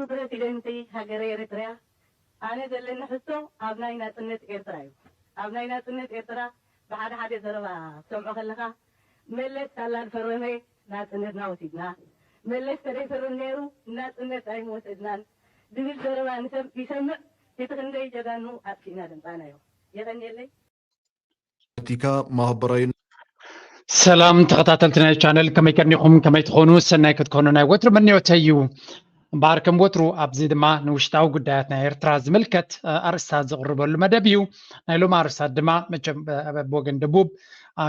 ፕረሲደንቲ ሃገረ ኤርትርያ፣ ኣነ ዘለኒ ሕቶ ኣብ ናይ ናጽነት ኤርትራ እዩ። ኣብ ናይ ናጽነት ኤርትራ ብሓደ ሓደ ዘረባ ክትሰምዖ ከለኻ፣ መለስ ሳላ ዝፈረመ ናጽነትና ወሲድና፣ መለስ ተደይፈርም ነይሩ ናጽነት ኣይምወሰድናን ዝብል ዘረባ ንሰም- ይሰምዕ። እቲ ክንደይ ጀጋኑ ኣጥፊእና ደምጻናዮ። የቐንየለይ። ፖለቲካ፣ ማህበራዊ ሰላም ተኸታተልቲ ናይ ቻነል፣ ከመይ ቀኒኹም? ከመይ ትኾኑ? ሰናይ ክትኮኑ ናይ ወትሩ ምንዮተይ እዩ። እምበኣር ከም ወትሩ ኣብዚ ድማ ንውሽጣዊ ጉዳያት ናይ ኤርትራ ዝምልከት ኣርእስታት ዝቕርበሉ መደብ እዩ። ናይ ሎሚ ኣርእስታት ድማ መቸም ብወገን ደቡብ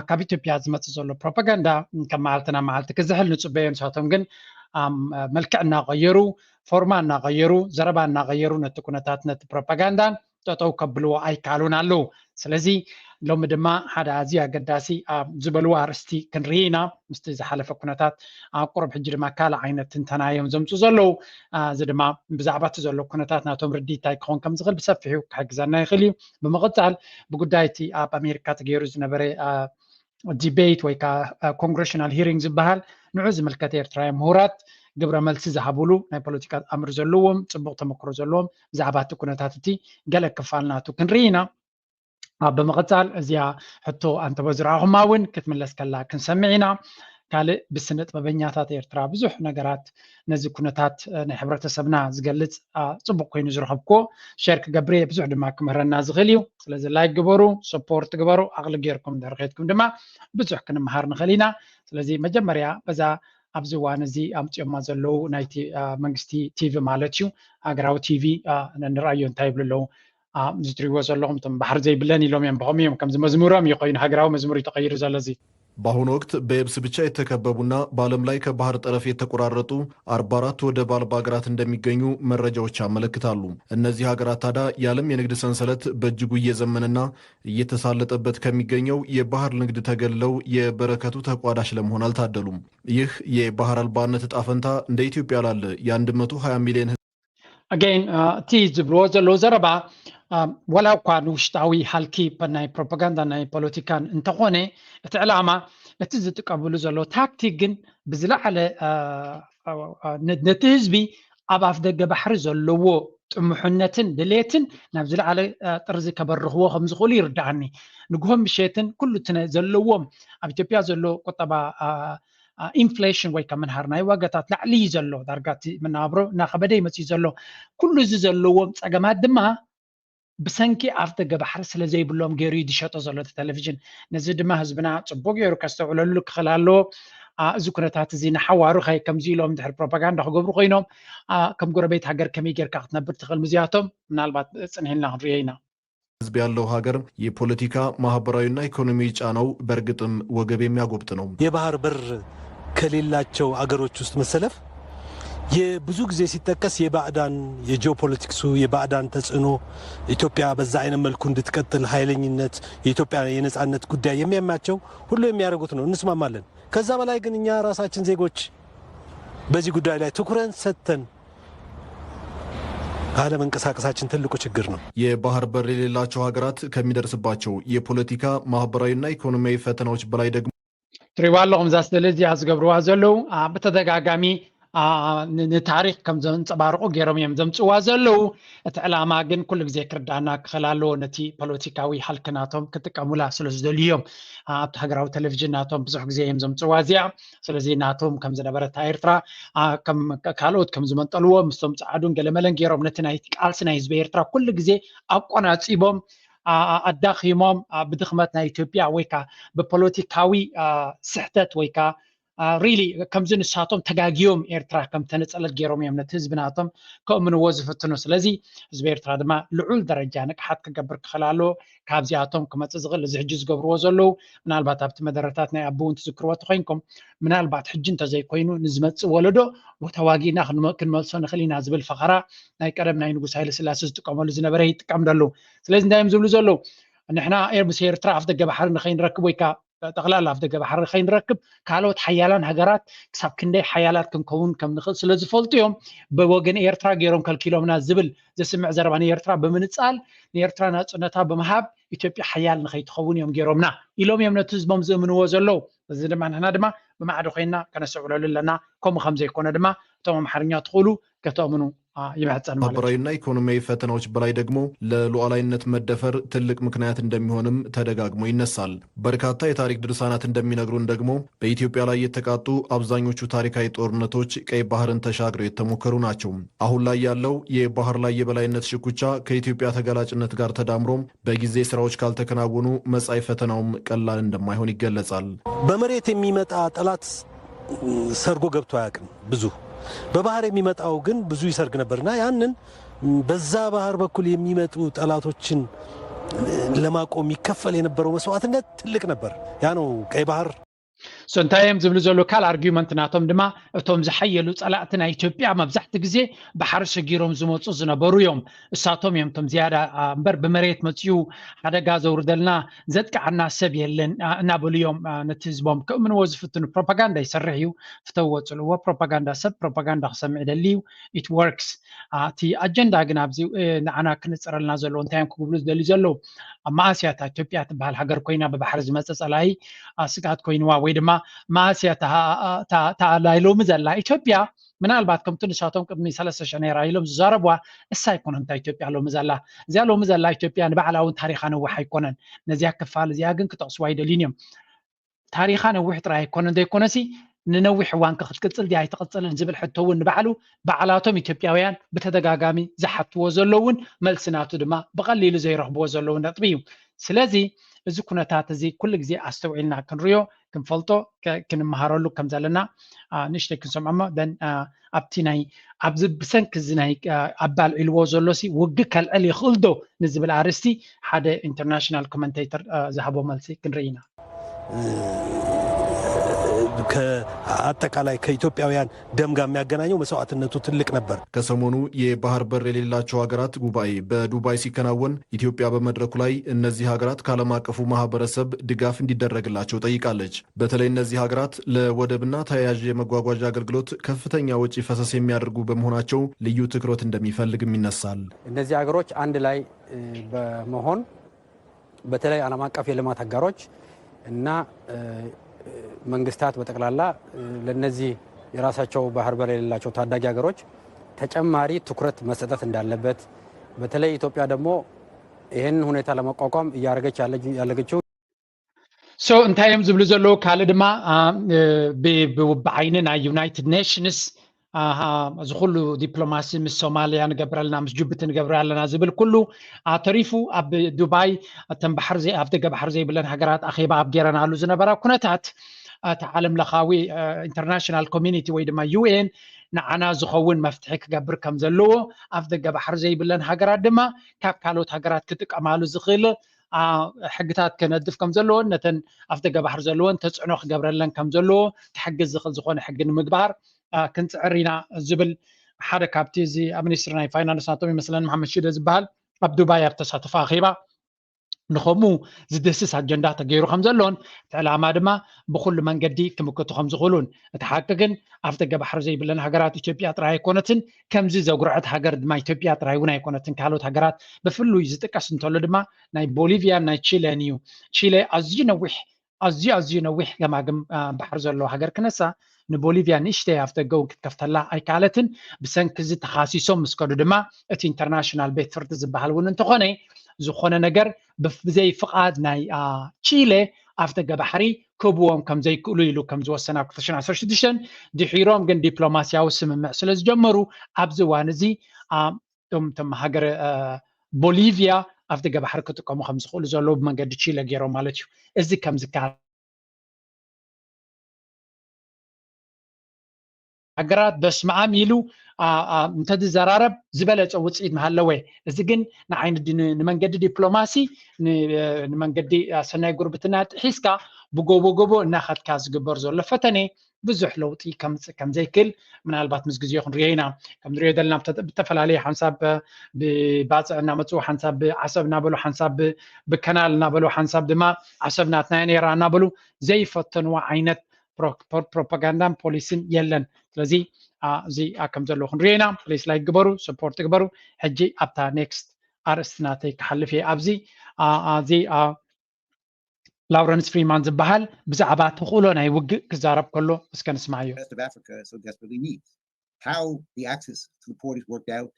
ካብ ኢትዮጵያ ዝመፅእ ዘሎ ፕሮፓጋንዳ ካብ መዓልቲ ናብ መዓልቲ ክዝሕል ንፅበዮ። ንሳቶም ግን መልክዕ እናቐየሩ፣ ፎርማ እናቐየሩ፣ ዘረባ እናቐየሩ ነቲ ኩነታት ነቲ ፕሮፓጋንዳን ጠጠው ከብልዎ ኣይከኣሉን ኣለዉ። ስለዚ ሎሚ ድማ ሓደ ኣዝዩ ኣገዳሲ ዝበልዎ ኣርእስቲ ክንርኢ ኢና። ምስቲ ዝሓለፈ ኩነታት ኣብ ቁሩብ ሕጂ ድማ ካልእ ዓይነት ትንተና እዮም ዘምፅኡ ዘለዉ። እዚ ድማ ብዛዕባ እቲ ዘሎ ኩነታት ናቶም ርድኢት እንታይ ክኸውን ከም ዝኽእል ብሰፊሑ ክሕግዘና ይኽእል እዩ። ብምቕፃል ብጉዳይ እቲ ኣብ ኣሜሪካ ተገይሩ ዝነበረ ዲቤት ወይ ከዓ ኮንግሬሽናል ሂሪንግ ዝበሃል ንዑ ዝምልከት ኤርትራውያን ምሁራት ግብረ መልሲ ዝሃብሉ ናይ ፖለቲካ ኣምር ዘለዎም ፅቡቕ ተመክሮ ዘለዎም ብዛዕባ እቲ ኩነታት እቲ ገለ ክፋል ናቱ ክንርኢ ኢና። ኣብ ብምቕፃል እዚኣ ሕቶ ኣንተበ ዝረኣኹማ እውን ክትምለስ ከላ ክንሰምዕ ኢና። ካልእ ብስነ ጥበበኛታት ኤርትራ ብዙሕ ነገራት ነዚ ኩነታት ናይ ሕብረተሰብና ዝገልፅ ፅቡቕ ኮይኑ ዝረኸብኩዎ ሸር ክገብር እየ። ብዙሕ ድማ ክምህረና ዝኽእል እዩ። ስለዚ ላይክ ግበሩ፣ ሰፖርት ግበሩ። ኣቕሊ ጌርኩም ድሕሪ ከድኩም ድማ ብዙሕ ክንመሃር ንኽእል ኢና። ስለዚ መጀመርያ በዛ ኣብዚ እዋን እዚ ኣምፅኦማ ዘለዉ ናይቲ መንግስቲ ቲቪ ማለት እዩ፣ ሃገራዊ ቲቪ ንርኣዮ እንታይ ይብሉ ኣለዉ። እዚ ትሪእዎ ዘለኹም እቶም ባሕሪ ዘይብለን ኢሎም እዮም፣ ብኸምኡ እዮም ከምዚ መዝሙሮም እዩ ኮይኑ ሃገራዊ መዝሙር እዩ ተቐይሩ ዘሎ እዚ። በአሁኑ ወቅት በየብስ ብቻ የተከበቡና በዓለም ላይ ከባህር ጠረፍ የተቆራረጡ አርባ አራት ወደብ አልባ ሀገራት እንደሚገኙ መረጃዎች ያመለክታሉ። እነዚህ ሀገራት ታዲያ የዓለም የንግድ ሰንሰለት በእጅጉ እየዘመነና እየተሳለጠበት ከሚገኘው የባህር ንግድ ተገልለው የበረከቱ ተቋዳሽ ለመሆን አልታደሉም። ይህ የባህር አልባነት እጣ ፈንታ እንደ ኢትዮጵያ ላለ የ120 ሚሊዮን ኣገይን እቲ ዝብልዎ ዘለዉ ዘረባ ዋላ እኳ ንውሽጣዊ ሃልኪ ናይ ፕሮፓጋንዳ ናይ ፖለቲካን እንተኾነ እቲ ዕላማ እቲ ዝጥቀምሉ ዘሎ ታክቲክ ግን ብዝለዓለ ነቲ ህዝቢ ኣብ ኣፍ ደገ ባሕሪ ዘለዎ ጥሙሕነትን ድሌትን ናብ ዝለዓለ ጥርዚ ከበርኽዎ ከም ዝኽእሉ ይርድኣኒ። ንግሆን ምሸትን ኩሉ እቲ ዘለዎም ኣብ ኢትዮጵያ ዘሎ ቁጠባ ኢንፍሌሽን ወይ ካብ ምንሃር ናይ ዋጋታት ላዕሊ እዩ ዘሎ። ዳርጋ እቲ መነባብሮ እናኸበደ ይመፅእ ዘሎ። ኩሉ እዚ ዘለዎም ፀገማት ድማ ብሰንኪ ኣፍ ደገ ባሕሪ ስለ ዘይብሎም ገይሩ እዩ ዝሸጦ ዘሎ እቲ ቴሌቪዥን። ነዚ ድማ ህዝብና ፅቡቅ ገይሩ ከስተውዕለሉ ክኽእል ኣለዎ። እዚ ኩነታት እዚ ንሓዋሩ ከይ ከምዚ ኢሎም ድሕሪ ፕሮፓጋንዳ ክገብሩ ኮይኖም ከም ጎረቤት ሃገር ከመይ ጌርካ ክትነብር ትኽእል? ምዚያቶም ምናልባት ፅንሂልና ክንሪኦ ኢና። ህዝብ ያለው ሀገር የፖለቲካ ማህበራዊና ኢኮኖሚያዊ ጫናው በእርግጥም ወገብ የሚያጎብጥ ነው። የባህር በር ከሌላቸው አገሮች ውስጥ መሰለፍ የብዙ ጊዜ ሲጠቀስ የባዕዳን የጂኦፖለቲክሱ የባዕዳን ተጽዕኖ ኢትዮጵያ በዛ አይነት መልኩ እንድትቀጥል ኃይለኝነት የኢትዮጵያ የነጻነት ጉዳይ የሚያማቸው ሁሉ የሚያደርጉት ነው፣ እንስማማለን። ከዛ በላይ ግን እኛ ራሳችን ዜጎች በዚህ ጉዳይ ላይ ትኩረት ሰጥተን አለመንቀሳቀሳችን ትልቁ ችግር ነው። የባህር በር የሌላቸው ሀገራት ከሚደርስባቸው የፖለቲካ ማህበራዊና ኢኮኖሚያዊ ፈተናዎች በላይ ደግሞ ትሪእዋ ኣለኹም እዛ ስእሊ እዚኣ ዝገብርዋ ዘለዉ ብተደጋጋሚ ንታሪክ ከም ዘንፀባርቑ ገይሮም እዮም ዘምፅዋ ዘለዉ። እቲ ዕላማ ግን ኩሉ ግዜ ክርዳእና ክኽእል ኣለዎ። ነቲ ፖለቲካዊ ሃልክናቶም ክጥቀሙላ ስለ ዝደልዩ እዮም ኣብቲ ሃገራዊ ቴሌቪዥን ናቶም ብዙሕ ግዜ እዮም ዘምፅዋ እዚኣ። ስለዚ ናቶም ከም ዝነበረት ኤርትራ ካልኦት ከም ዝመንጠልዎ ምስቶም ፃዓዱን ገለመለን ገይሮም ነቲ ናይ ቃልሲ ናይ ህዝቢ ኤርትራ ኩሉ ግዜ ኣቆናፂቦም ኣዳኺሞም ብድኽመት ናይ ኢትዮጵያ ወይ ከዓ ብፖለቲካዊ ስሕተት ወይ ከዓ ሪሊ ከምዚ ንሳቶም ተጋግዮም ኤርትራ ከም ተነፀለት ገይሮም እዮም ነቲ ህዝቢ ናቶም ከእምንዎ ዝፍትኑ። ስለዚ ህዝቢ ኤርትራ ድማ ልዑል ደረጃ ንቅሓት ክገብር ክኽእል ኣለዎ። ካብዚኣቶም ክመፅእ ዝኽእል እዚ ሕጂ ዝገብርዎ ዘለዉ ምናልባት ኣብቲ መደረታት ናይ ኣቦ እውን ትዝክርዎ ተኮይንኩም ምናልባት ሕጂ እንተዘይኮይኑ ንዝመፅእ ወለዶ ተዋጊእና ክንመልሶ ንኽእል ኢና ዝብል ፈኸራ ናይ ቀደም ናይ ንጉስ ሃይለ ስላሴ ዝጥቀመሉ ዝነበረ ይጥቀም ደሉ። ስለዚ እንታይ እዮም ዝብሉ ዘለዉ? ንሕና ምስ ኤርትራ ኣፍ ደገ ባሕሪ ንኸይንረክብ ወይ ከዓ ጠቕላላ ኣፍ ደገ ባሕሪ ከይንረክብ ካልኦት ሓያላን ሃገራት ክሳብ ክንደይ ሓያላት ክንከውን ከም ንኽእል ስለ ዝፈልጡ እዮም ብወገን ኤርትራ ገይሮም ከልኪሎምና ዝብል ዘስምዕ ዘረባ ንኤርትራ ብምንጻል ንኤርትራ ናጽነታ ብምሃብ ኢትዮጵያ ሓያል ንኸይትኸውን እዮም ገይሮምና ኢሎም እዮም ነቲ ህዝቦም ዝእምንዎ ዘለዉ። እዚ ድማ ንሕና ድማ ብማዕዶ ኮይንና ከነስተውዕለሉ ኣለና። ከምኡ ከም ዘይኮነ ድማ እቶም ኣምሓርኛ ትኽእሉ ከተእምኑ ይመሕፀን ማለት። ማህበራዊና ኢኮኖሚያዊ ፈተናዎች በላይ ደግሞ ለሉዓላዊነት መደፈር ትልቅ ምክንያት እንደሚሆንም ተደጋግሞ ይነሳል። በርካታ የታሪክ ድርሳናት እንደሚነግሩን ደግሞ በኢትዮጵያ ላይ የተቃጡ አብዛኞቹ ታሪካዊ ጦርነቶች ቀይ ባህርን ተሻግረው የተሞከሩ ናቸው። አሁን ላይ ያለው የባህር ላይ የበላይነት ሽኩቻ ከኢትዮጵያ ተጋላጭነት ጋር ተዳምሮም በጊዜ ስራዎች ካልተከናወኑ መጻኢ ፈተናውም ቀላል እንደማይሆን ይገለጻል። በመሬት የሚመጣ ጠላት ሰርጎ ገብቶ አያውቅም። ብዙ በባህር የሚመጣው ግን ብዙ ይሰርግ ነበርና ያንን በዛ ባህር በኩል የሚመጡ ጠላቶችን ለማቆም ይከፈል የነበረው መስዋዕትነት ትልቅ ነበር። ያ ነው ቀይ ባህር። እንታይ እዮም ዝብሉ ዘለዉ? ካል ኣርጊመንት ናቶም ድማ እቶም ዝሓየሉ ፀላእቲ ናይ ኢትዮጵያ መብዛሕቲ ግዜ ባሕሪ ሰጊሮም ዝመፁ ዝነበሩ እዮም። እሳቶም እዮም እቶም ዝያዳ እምበር ብመሬት መፅኡ ሓደጋ ዘውርደልና ዘጥቃዓና ሰብ የለን እናበሉ እዮም ነቲ ህዝቦም ከእምንዎ ዝፍትኑ። ፕሮፓጋንዳ ይሰርሕ እዩ። ፍተዎ ፅልዎ ፕሮፓጋንዳ ሰብ ፕሮፓጋንዳ ክሰምዕ ደሊ እዩ። It works። እቲ ኣጀንዳ ግን ኣብዚ ንዓና ክንፅረልና ዘለዎ እንታይ እዮም ክብሉ ዝደልዩ ዘለዉ? ኣብ መኣስያታ ኢትዮጵያ ትበሃል ሃገር ኮይና ብባሕሪ ዝመፀ ፀላኢ ስግኣት ኮይንዋ ወይ ድማ መኣስያታ ናይ ሎሚ ዘላ ኢትዮጵያ ምናልባት ከምቲ ንሳቶም ቅድሚ ሰለስተ ሽሕ ነይራ ኢሎም ዝዛረብዋ እሳ ኣይኮነን እታ ኢትዮጵያ ሎሚ ዘላ። እዚኣ ሎሚ ዘላ ኢትዮጵያ ንባዕላ እውን ታሪኻ ነዊሕ ኣይኮነን። ነዚኣ ክፋል እዚኣ ግን ክጠቕስዋ ኣይደልዩን እዮም። ታሪኻ ነዊሕ ጥራይ ኣይኮነን ዘይኮነሲ ንነዊሕ እዋን ክትቅፅል ድያ ኣይትቕፅልን ዝብል ሕቶ እውን ንባዕሉ ባዕላቶም ኢትዮጵያውያን ብተደጋጋሚ ዝሓትዎ ዘለውን መልሲ ናቱ ድማ ብቐሊሉ ዘይረኽብዎ ዘለውን ነጥቢ እዩ። ስለዚ እዚ ኩነታት እዚ ኩሉ ግዜ ኣስተውዒልና ክንሪኦ ክንፈልጦ ክንመሃረሉ ከም ዘለና ንእሽተይ ክንሰምዖ ሞ ኣብቲ ናይ ኣብዚ ብሰንኪ እዚ ናይ ኣባል ዒልዎ ዘሎ ሲ ውግእ ከልዕል ይኽእል ዶ ንዝብል ኣርእስቲ ሓደ ኢንተርናሽናል ኮመንቴተር ዝሃቦ መልሲ ክንርኢ ኢና። አጠቃላይ ከኢትዮጵያውያን ደም ጋር የሚያገናኘው መስዋዕትነቱ ትልቅ ነበር። ከሰሞኑ የባህር በር የሌላቸው ሀገራት ጉባኤ በዱባይ ሲከናወን ኢትዮጵያ በመድረኩ ላይ እነዚህ ሀገራት ከዓለም አቀፉ ማህበረሰብ ድጋፍ እንዲደረግላቸው ጠይቃለች። በተለይ እነዚህ ሀገራት ለወደብና ተያያዥ የመጓጓዣ አገልግሎት ከፍተኛ ወጪ ፈሰስ የሚያደርጉ በመሆናቸው ልዩ ትኩረት እንደሚፈልግም ይነሳል። እነዚህ ሀገሮች አንድ ላይ በመሆን በተለይ ዓለም አቀፍ የልማት አጋሮች እና መንግስታት በጠቅላላ ለነዚህ የራሳቸው ባህር በር የሌላቸው ታዳጊ ሀገሮች ተጨማሪ ትኩረት መሰጠት እንዳለበት በተለይ ኢትዮጵያ ደግሞ ይህን ሁኔታ ለመቋቋም እያደረገች ያለችው so እንታይ እዮም ዝብሉ ዘለዉ? ካልእ ድማ ብዓይኒ ናይ ዩናይትድ ኔሽንስ እዚ ኩሉ ዲፕሎማሲ ምስ ሶማልያ ንገብረልና ምስ ጅቡቲ ንገብረ ኣለና ዝብል ኩሉ ተሪፉ ኣብ ዱባይ እተን ባሕሪ ኣፍ ደገ ባሕሪ ዘይብለን ሃገራት ኣኼባ ኣብ ገይረናሉ ዝነበራ ኩነታት እቲ ዓለም ለኻዊ ኢንተርናሽናል ኮሚኒቲ ወይ ድማ ዩኤን ንዓና ዝኸውን መፍትሒ ክገብር ከም ዘለዎ ኣፍ ደገ ባሕሪ ዘይብለን ሃገራት ድማ ካብ ካልኦት ሃገራት ክጥቀማሉ ዝኽእል ሕግታት ክነድፍ ከም ዘለዎን ነተን ኣፍ ደገ ባሕሪ ዘለዎን ተፅዕኖ ክገብረለን ከም ዘለዎ ክሕግዝ ዝኽእል ዝኾነ ሕጊ ንምግባር ክንፅዕር ኢና ዝብል ሓደ ካብቲ እዚ ኣብ ሚኒስትሪ ናይ ፋይናንስ ናቶም ይመስለን መሓመድ ሽደ ዝበሃል ኣብ ዱባይ ኣብ ተሳተፈ ኣኼባ ንኸምኡ ዝድህስስ ኣጀንዳ ተገይሩ ከም ዘሎን እቲ ዕላማ ድማ ብኩሉ መንገዲ ክምክቱ ከም ዝኽእሉን እቲ ሓቂ ግን ኣፍ ደገ ባሕሪ ዘይብለን ሃገራት ኢትዮጵያ ጥራይ ኣይኮነትን ከምዚ ዘጉረዐት ሃገር ድማ ኢትዮጵያ ጥራይ እውን ኣይኮነትን ካልኦት ሃገራት ብፍሉይ ዝጥቀስ እንተሎ ድማ ናይ ቦሊቪያን ናይ ቺለን እዩ። ቺለ ኣዝዩ ነዊሕ ኣዝዩ ኣዝዩ ነዊሕ ገማግም ባሕሪ ዘለዎ ሃገር ክነሳ ንቦሊቪያ ንእሽተይ ኣፍ ደገ እውን ክትከፍተላ ኣይከኣለትን። ብሰንኪ እዚ ተኻሲሶም ምስ ከዱ ድማ እቲ ኢንተርናሽናል ቤት ፍርዲ ዝበሃል እውን እንተኾነ ዝኾነ ነገር ብዘይ ፍቓድ ናይ ቺለ ኣፍ ደገ ባሕሪ ክህብዎም ከም ዘይክእሉ ኢሉ ከም ዝወሰነ ኣብ ክልተ ሽሕን ዓሰርተ ሽዱሽተን ድሒሮም ግን ዲፕሎማስያዊ ስምምዕ ስለ ዝጀመሩ ኣብዚ እዋን እዚ እቶም እቶም ሃገረ ቦሊቪያ ኣፍ ደገ ባሕሪ ክጥቀሙ ከም ዝኽእሉ ዘለዉ ብመንገዲ ቺለ ገይሮም ማለት እዩ። እዚ ከም ዝከኣል ሃገራት በስመኣም ኢሉ እንተዝዘራረብ ዝበለፀ ውፅኢት ምሃለወ። እዚ ግን ንዓይኒ ንመንገዲ ዲፕሎማሲ ንመንገዲ ሰናይ ጉርብትና ጥሒስካ ብጎቦ ጎቦ እናኸድካ ዝግበር ዘሎ ፈተነ ብዙሕ ለውጢ ከምፅእ ከም ዘይክእል ምናልባት ምስ ግዜ ክንሪኦ ኢና። ከም ንሪኦ ዘለና ብተፈላለየ ሓንሳብ ብባፅዕ እናመፁ ሓንሳብ ብዓሰብ እናበሉ ሓንሳብ ብከናል እናበሉ ሓንሳብ ድማ ዓሰብ ናትና ነይራ እናበሉ ዘይፈተንዎ ዓይነት ፕሮፓጋንዳን ፖሊሲን የለን። ስለዚ እዚ ከም ዘለዎ ክንሪኦ ኢና። ፕሊስ ላይክ ግበሩ፣ ሰፖርት ግበሩ። ሕጂ ኣብታ ኔክስት ኣርእስቲ ናተይ ክሓልፍ እየ። ኣብዚ እዚ ላውረንስ ፍሪማን ዝበሃል ብዛዕባ ተኽእሎ ናይ ውግእ ክዛረብ ከሎ እስከ ንስማዮ። how the access to the port is worked out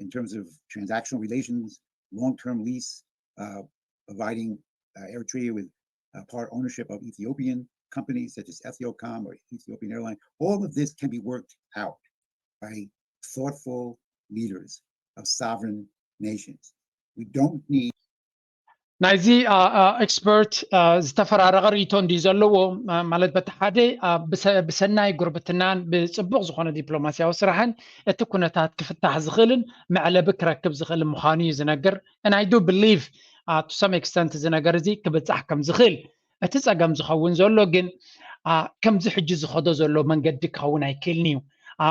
in terms of transactional relations, long-term lease, uh, providing uh, Eritrea with uh, part ownership of Ethiopian companies such as Ethiocom or Ethiopian Airlines. All of this can be worked out by thoughtful leaders of sovereign nations. We don't need ናይዚ ኤክስፐርት ዝተፈራረቐ ርእይቶ እንዲ ዘለዎ ማለት በቲ ሓደ ብሰናይ ጉርብትናን ብፅቡቕ ዝኾነ ዲፕሎማሲያዊ ስራሕን እቲ ኩነታት ክፍታሕ ዝኽእልን መዕለቢ ክረክብ ዝኽእል ምዃኑ እዩ ዝነግር። And I do believe to some extent እዚ ነገር እዚ ክብፃሕ ከም ዝኽእል እቲ ፀገም ዝኸውን ዘሎ ግን ከምዚ ሕጂ ዝኸዶ ዘሎ መንገዲ ክኸውን ኣይክእልን እዩ።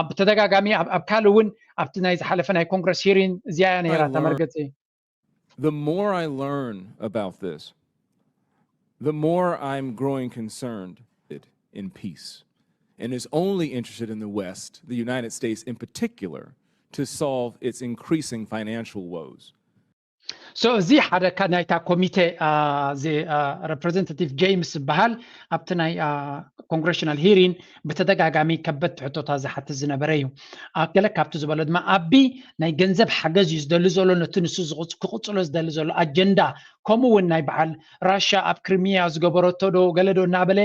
ብተደጋጋሚ ኣብ ካልእ እውን ኣብቲ ናይ ዝሓለፈ ናይ ኮንግረስ ሂሪን እዚኣ እያ ነይራ ተመርገፂ። The more I learn about this, the more I'm growing concerned in peace and is only interested in the West, the United States in particular, to solve its increasing financial woes. So እዚ ሓደ ናይታ ኮሚቴ እዚ representative James ዝበሃል ኣብቲ ናይ congressional hearing ብተደጋጋሚ ከበድቲ ሕቶታት ዝሓትት ዝነበረ እዩ። ገለ ካብቲ ዝበሎ ድማ ኣቢ ናይ ገንዘብ ሓገዝ እዩ ዝደሊ ዘሎ ነቲ ንሱ ክቕፅሎ ዝደሊ ዘሎ ኣጀንዳ፣ ከምኡ እውን ናይ በዓል ራሻ ኣብ ክሪሚያ ዝገበረቶ ዶ ገለ ዶ እናበለ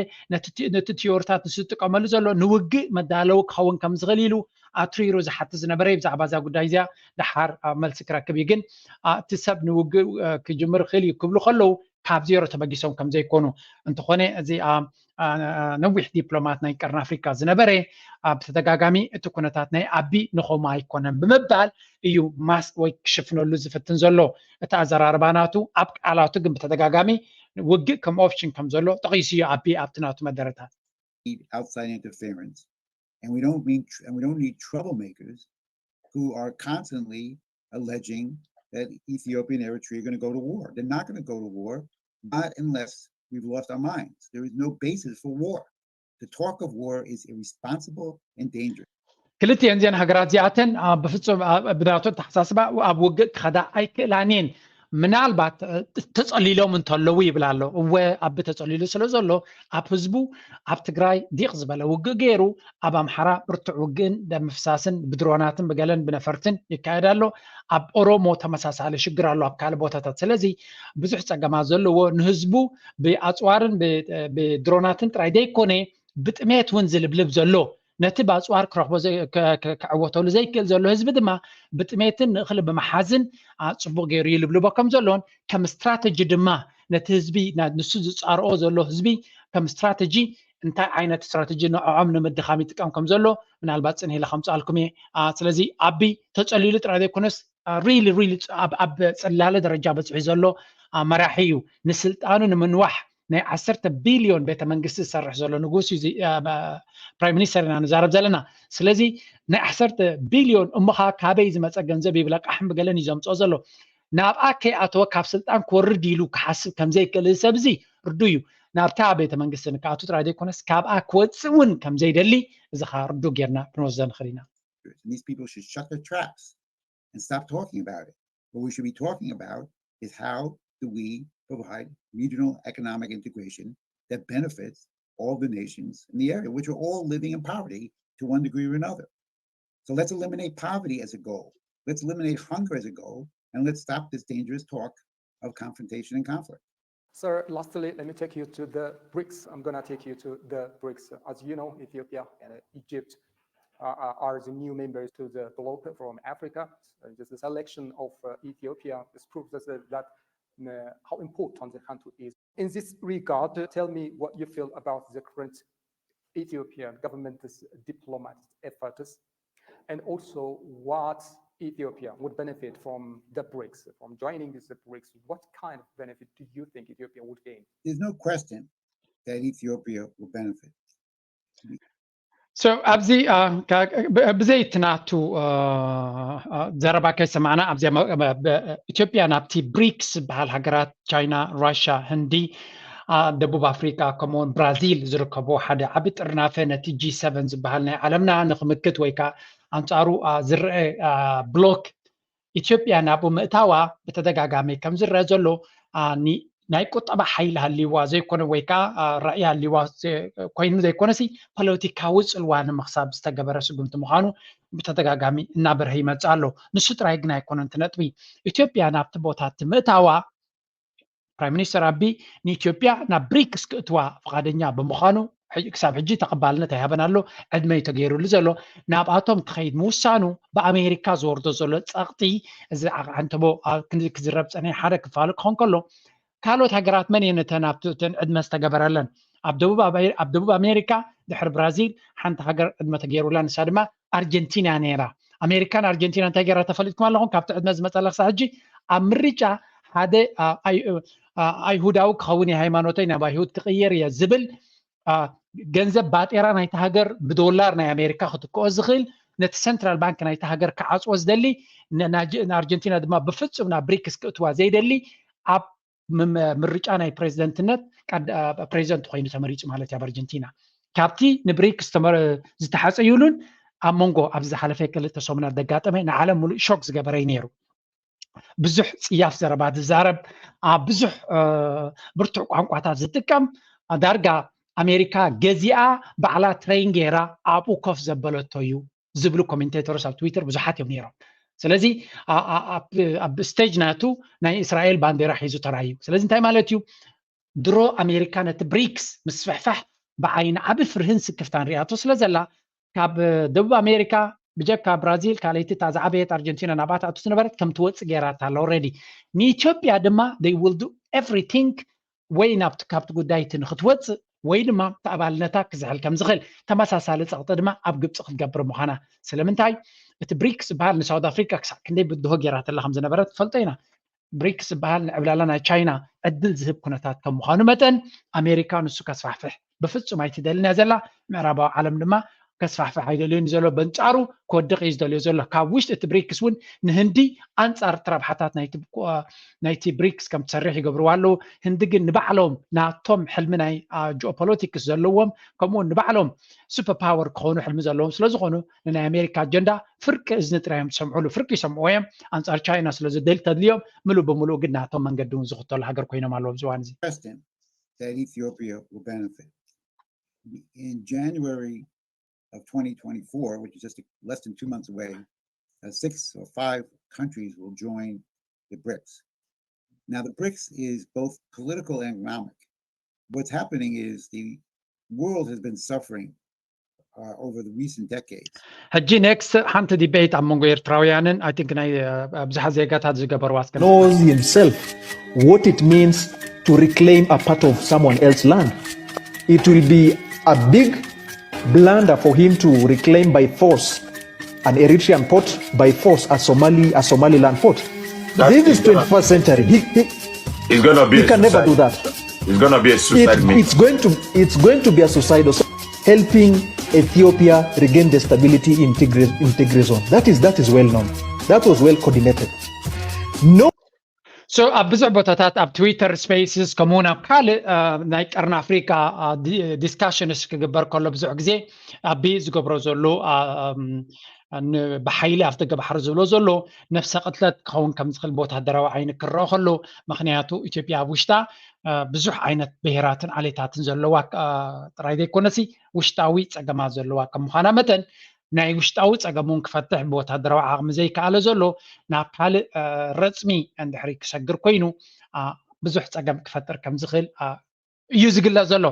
ነቲ ቲዮሪታት ንሱ ዝጥቀመሉ ዘሎ ንውግእ መዳለዊ ክኸውን ከም ዝኽእል ኢሉ ኣትሪሩ ዝሓትት ዝነበረ እዩ። ብዛዕባ እዛ ጉዳይ እዚኣ ደሓር መልሲ ክረክብ እዩ። ግን እቲ ሰብ ንውግእ ክጅምር ይኽእል እዩ ክብሉ ከለዉ ካብ ዜሮ ተበጊሶም ከም ዘይኮኑ እንተኾነ እዚ ነዊሕ ዲፕሎማት ናይ ቀርኒ ኣፍሪካ ዝነበረ ብተደጋጋሚ እቲ ኩነታት ናይ ኣቢ ንኸምኡ ኣይኮነን ብምባል እዩ ማስክ ወይ ክሽፍነሉ ዝፍትን ዘሎ። እቲ ኣዘራርባ ናቱ ኣብ ቃላቱ ግን ብተደጋጋሚ ውግእ ከም ኦፕሽን ከም ዘሎ ጠቒሱ እዩ ኣቢ ኣብቲ ናቱ መደረታት። Outside interference and we don't mean and we don't need troublemakers who are constantly alleging that Ethiopia and Eritrea are going to go to war. They're not going to go to war, not unless we've lost our minds. There is no basis for war. The talk of war is irresponsible and dangerous. ክልቲኤን እዚአን ሃገራት እዚኣተን ብፍፁም ብናቱ ኣተሓሳስባ ኣብ ውግእ ክኸዳ ኣይክእላን እየን። ምናልባት ተፀሊሎም እንተለዉ ይብል ኣሎ። እወ ኣቢ ተፀሊሉ ስለ ዘሎ ኣብ ህዝቡ ኣብ ትግራይ ዲቕ ዝበለ ውግእ ገይሩ ኣብ ኣምሓራ ብርቱዕ ውግእን ደም ምፍሳስን ብድሮናትን ብገለን ብነፈርትን ይካየድ ኣሎ። ኣብ ኦሮሞ ተመሳሳሊ ሽግር ኣሎ ኣብ ካልእ ቦታታት። ስለዚ ብዙሕ ፀገማት ዘለዎ ንህዝቡ ብኣፅዋርን ብድሮናትን ጥራይ ዘይኮነ ብጥሜት እውን ዝልብልብ ዘሎ ነቲ ብኣፅዋር ክረኽቦ ክዕወተሉ ዘይክእል ዘሎ ህዝቢ ድማ ብጥሜትን ንእኽሊ ብምሓዝን ፅቡቕ ገይሩ ይልብልቦ ከም ዘሎን ከም ስትራተጂ ድማ ነቲ ህዝቢ ንሱ ዝፃርኦ ዘሎ ህዝቢ ከም ስትራተጂ እንታይ ዓይነት ስትራተጂ ንዕዖም ንምድኻም ይጥቀም ከም ዘሎ ምናልባት ፅንህ ኢለ ከምፅኣልኩም እየ። ስለዚ ኣቢ ተፀሊሉ ጥራይ ዘይኮነስ ሪሊ ሪሊ ኣብ ፅላለ ደረጃ በፂሑ ዘሎ መራሒ እዩ። ንስልጣኑ ንምንዋሕ ናይ ዓሰርተ ቢልዮን ቤተ መንግስቲ ዝሰርሕ ዘሎ ንጉስ እዩ። ፕራይም ሚኒስተር ኢና ንዛረብ ዘለና። ስለዚ ናይ ዓሰርተ ቢልዮን እሞኻ ካበይ ዝመፀ ገንዘብ ይብለ ቃሕም ብገለን እዩ ዘምፅኦ ዘሎ። ናብኣ ከይኣተወ ካብ ስልጣን ክወርድ ኢሉ ክሓስብ ከምዘይክእል እዚ ሰብ እዚ ርዱ እዩ። ናብታ ቤተ መንግስቲ ንክኣቱ ጥራይ ዘይኮነስ ካብኣ ክወፅእ እውን ከምዘይደሊ እዚ ከዓ ርዱ ጌርና ክንወስዶ ንኽእል ኢና። These people should shut their traps and stop talking about it. What we should be talking about is how do we provide regional economic integration that benefits all the nations in the area, which are all living in poverty to one degree or another. So let's eliminate poverty as a goal. Let's eliminate hunger as a goal, and let's stop this dangerous talk of confrontation and conflict. Sir, lastly, let me take you to the BRICS. I'm going to take you to the BRICS. As you know, Ethiopia and Egypt uh, are the new members to the bloc from Africa. So just the selection of uh, Ethiopia proves us that uh, how important the country is. In this regard, tell me what you feel about the current Ethiopian government's diplomatic efforts, and also what Ethiopia would benefit from the BRICS, from joining the BRICS. What kind of benefit do you think Ethiopia would gain? There's no question that Ethiopia will benefit. So ኣብዚ ብዘይቲ ናቱ ዘረባ ከይሰማዕና ኣብዚኣ ኢትዮጵያ ናብቲ ብሪክስ ዝበሃል ሃገራት ቻይና፣ ራሻ፣ ህንዲ፣ ደቡብ ኣፍሪቃ ከምኡውን ብራዚል ዝርከብዎ ሓደ ዓቢ ጥርናፈ ነቲ ጂ ሰቨን ዝበሃል ናይ ዓለምና ንክምክት ወይ ከዓ ኣንጻሩ ዝረአ ብሎክ ኢትዮጵያ ናብኡ ምእታዋ ብተደጋጋሚ ከም ዝረአ ዘሎ ናይ ቁጠባ ሓይሊ ሃልይዋ ዘይኮነ ወይ ከዓ ራእይ ሃልይዋ ኮይኑ ዘይኮነሲ ፖለቲካዊ ፅልዋ ንምክሳብ ዝተገበረ ስጉምቲ ምዃኑ ብተደጋጋሚ እናበርሀ ይመፅእ ኣሎ። ንሱ ጥራይ ግን ኣይኮነን እቲ ነጥቢ። ኢትዮጵያ ናብቲ ቦታ እቲ ምእታዋ ፕራይም ሚኒስተር ኣቢ ንኢትዮጵያ ናብ ብሪክስ ክእትዋ ፍቓደኛ ብምዃኑ ክሳብ ሕጂ ተቐባልነት ኣይሃበን ኣሎ። ዕድመ እዩ ተገይሩሉ ዘሎ። ናብኣቶም ክኸይድ ምውሳኑ ብኣሜሪካ ዝወርዶ ዘሎ ፀቕጢ እዚ ዓቕዓንተቦ ክዝረብ ፀኒሐ ሓደ ክፋሉ ክኾን ከሎ ካልኦት ሃገራት መን እየን እተን ኣብቲ እተን ዕድመ ዝተገበረለን? ኣብ ደቡብ ኣሜሪካ ድሕሪ ብራዚል ሓንቲ ሃገር ዕድመ ተገይሩላ፣ ንሳ ድማ ኣርጀንቲና ነይራ። ኣሜሪካን ኣርጀንቲና እንታይ ገይራ ተፈሊጥኩም ኣለኹም? ካብቲ ዕድመ ዝመፀላ ክሳብ ሕጂ ኣብ ምርጫ ሓደ ኣይሁዳዊ ክኸውን እየ፣ ሃይማኖተይ ናብ ኣይሁድ ክቕየር እየ ዝብል ገንዘብ ባጤራ ናይቲ ሃገር ብዶላር ናይ ኣሜሪካ ክትክኦ ዝኽእል ነቲ ሰንትራል ባንክ ናይቲ ሃገር ክዓፅዎ ዝደሊ ንኣርጀንቲና ድማ ብፍፁም ናብ ብሪክስ ክእትዋ ዘይደሊ ኣብ ምርጫ ናይ ፕሬዚደንትነት ፕሬዚደንት ኮይኑ ተመሪፁ ማለት እዩ ኣብ ኣርጀንቲና። ካብቲ ንብሪክስ ዝተሓፀዩሉን ኣብ መንጎ ኣብዚ ዝሓለፈ ክልተ ሰሙናት ዘጋጠመ ንዓለም ሙሉእ ሾክ ዝገበረ እዩ ነይሩ። ብዙሕ ፅያፍ ዘረባ ዝዛረብ፣ ኣብ ብዙሕ ብርቱዕ ቋንቋታት ዝጥቀም፣ ዳርጋ ኣሜሪካ ገዚኣ ባዕላ ትሬን ገይራ ኣብኡ ኮፍ ዘበለቶ እዩ ዝብሉ ኮሜንቴተርስ ኣብ ትዊተር ብዙሓት እዮም ነይሮም። ስለዚ ኣብ ስቴጅ ናቱ ናይ እስራኤል ባንዴራ ሒዙ ተራእዩ። ስለዚ እንታይ ማለት እዩ? ድሮ ኣሜሪካ ነቲ ብሪክስ ምስፍሕፋሕ ብዓይኒ ዓቢ ፍርህን ስክፍታን ሪኣቶ ስለ ዘላ ካብ ደቡብ ኣሜሪካ ብጀካ ብራዚል ካልኣይቲ እታ ዝዓበየት ኣርጀንቲና ናብኣ ትኣቱ ዝነበረት ከም ትወፅእ ገይራታ ኣላ ኦልሬዲ። ንኢትዮጵያ ድማ they will do everything ወይ ናብቲ ካብቲ ጉዳይ እቲ ንክትወፅእ ወይ ድማ እቲ ኣባልነታ ክዝሕል ከም ዝኽእል ተመሳሳሊ ፀቕጢ ድማ ኣብ ግብፂ ክትገብር ምዃና። ስለምንታይ እቲ ብሪክስ ዝበሃል ንሳውት ኣፍሪካ ክሳብ ክንደይ ብድሆ ገይራትላ ከም ዝነበረት ትፈልጦ ኢና። ብሪክስ ዝበሃል ንዕብላላ ናይ ቻይና ዕድል ዝህብ ኩነታት ከም ምዃኑ መጠን ኣሜሪካ ንሱ ከስፋሕፍሕ ብፍፁም ኣይትደልን እያ ዘላ። ምዕራባዊ ዓለም ድማ ከስፋሕፍሕ ኣይደልዮን ዘሎ፣ በንፃሩ ክወድቕ እዩ ዝደልዮ ዘሎ። ካብ ውሽጢ እቲ ብሪክስ እውን ንህንዲ ኣንፃር እቲ ረብሓታት ናይቲ ብሪክስ ከም ትሰርሕ ይገብርዋ ኣለዉ። ህንዲ ግን ንባዕሎም ናቶም ሕልሚ ናይ ጂኦፖለቲክስ ዘለዎም ከምኡ እውን ንባዕሎም ሱፐር ፓወር ክኾኑ ሕልሚ ዘለዎም ስለዝኾኑ ንናይ ኣሜሪካ ኣጀንዳ ፍርቂ እዝኒ ጥራይ እዮም ዝሰምዕሉ። ፍርቂ ይሰምዕዎ እዮም። ኣንፃር ቻይና ስለ ዝደል ተድልዮም ምሉእ ብምሉእ ግን ናቶም መንገዲ እውን ዝኽተሉ ሃገር ኮይኖም ኣለዉ ኣብዚ እዋን እዚ። That Ethiopia will benefit. In January of twenty twenty-four, which is just less than two months away, uh, six or five countries will join the BRICS. Now, the BRICS is both political and economic. What's happening is the world has been suffering uh, over the recent decades. ሕጂ ኔክስት ሓንቲ ዲቤት ኣብ መንጎ ኤርትራውያንን I think ናይ ብዙሓት ዜጋታት ዝገበርዋ እስከ knows himself what it means to reclaim a part of someone else's land. It will be a big blunder for him to reclaim by force an Eritrean port, by force a Somali a Somaliland port. This is twenty-first century. He, he, It's gonna be he a can never suicide. do that. It's gonna be a suicide It, mission. it's going to it's going to be a suicidal. So helping Ethiopia regain the stability in Tigray, in Tigray zone. That is that is well known. That was well coordinated. No So ኣብ ብዙሕ ቦታታት ኣብ ትዊተር ስፔስስ ከምኡውን ኣብ ካልእ ናይ ቀርኒ ኣፍሪካ ዲስካሽንስ ክግበር ከሎ ብዙሕ ግዜ ኣቢ ዝገብሮ ዘሎ ብሓይሊ ኣፍ ደገ ባሕሪ ዝብሎ ዘሎ ነፍሰ ቅትለት ክኸውን ከም ዝኽእል ብወታደራዊ ዓይኒ ክረአ ከሎ፣ ምኽንያቱ ኢትዮጵያ ኣብ ውሽጣ ብዙሕ ዓይነት ብሄራትን ዓሌታትን ዘለዋ ጥራይ ዘይኮነሲ ውሽጣዊ ፀገማት ዘለዋ ከም ምዃና መጠን ናይ ውሽጣዊ ፀገም እውን ክፈትሕ ብወታደራዊ ዓቕሚ ዘይከኣለ ዘሎ ናብ ካልእ ረፅሚ እንድሕሪ ክሰግር ኮይኑ ብዙሕ ፀገም ክፈጥር ከም ዝኽእል እዩ ዝግለፅ ዘሎ።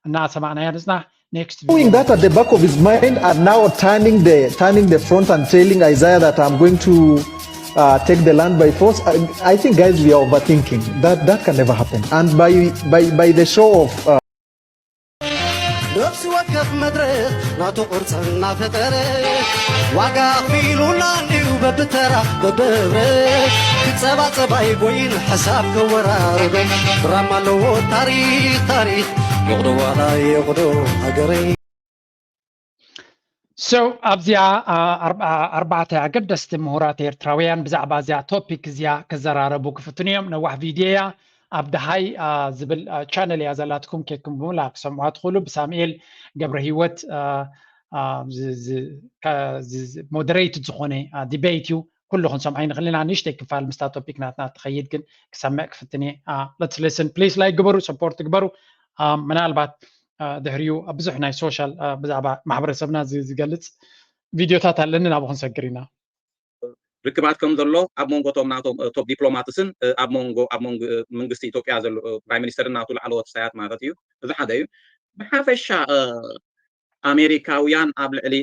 እናሰማዕናዮ ንፅናሕ። Next Knowing that at the back of his mind and now turning the turning the front and telling Isaiah that I'm going to uh, take the land by force. I, I think guys we are overthinking. That that can never happen. And by by by the show of uh, ነፍሲ ወከፍ መድረኽ ናቱ ቅርፂ እናፈጠረ ዋጋ ኣኽፊሉና እንድዩ በብተራ በብህብረት ክፀባፀብ ኣይጎይን ሕሳብ ከወራርዶ ድራማ ኣለዎ ታሪኽ ታሪኽ ይቕዶ ዋላ ይቕዶ ሃገረይ። So ኣብዚኣ ኣርባዕተ ኣገደስቲ ምሁራት ኤርትራውያን ብዛዕባ እዚኣ ቶፒክ እዚኣ ክዘራረቡ ክፍትኑ እዮም። ነዋሕ ቪድዮ እያ። ኣብ ደሃይ ዝብል ቻነል እያ ዘላትኩም፣ ኬድኩም ብምላ ክሰምዑ ትኽእሉ። ብሳሙኤል ገብረ ህይወት ሞደሬት ዝኾነ ዲቤት እዩ። ኩሉ ክንሰምዖ ይንኽእል ኢና። ንእሽተይ ክፋል ምስታ ቶፒክ ናትና ትኸይድ ግን ክሰምዕ ክፍትን እየ። Let's listen please። ላይክ ግበሩ፣ ሰፖርት ግበሩ። ምናልባት ድሕሪኡ ብዙሕ ናይ ሶሻል ብዛዕባ ማሕበረሰብና ዝገልፅ ቪድዮታት ኣለኒ፣ ናብኡ ክንሰግር ኢና። ርክባት ከም ዘሎ ኣብ መንጎ ቶም ናቶም ቶፕ ዲፕሎማትስን ኣብ መንጎ ኣብ መንጎ መንግስቲ ኢትዮጵያ ዘሎ ፕራይም ሚኒስተርን ናቱ ላዕለዎት ሰያት ማለት እዩ። እዚ ሓደ እዩ። ብሓፈሻ ኣሜሪካውያን ኣብ ልዕሊ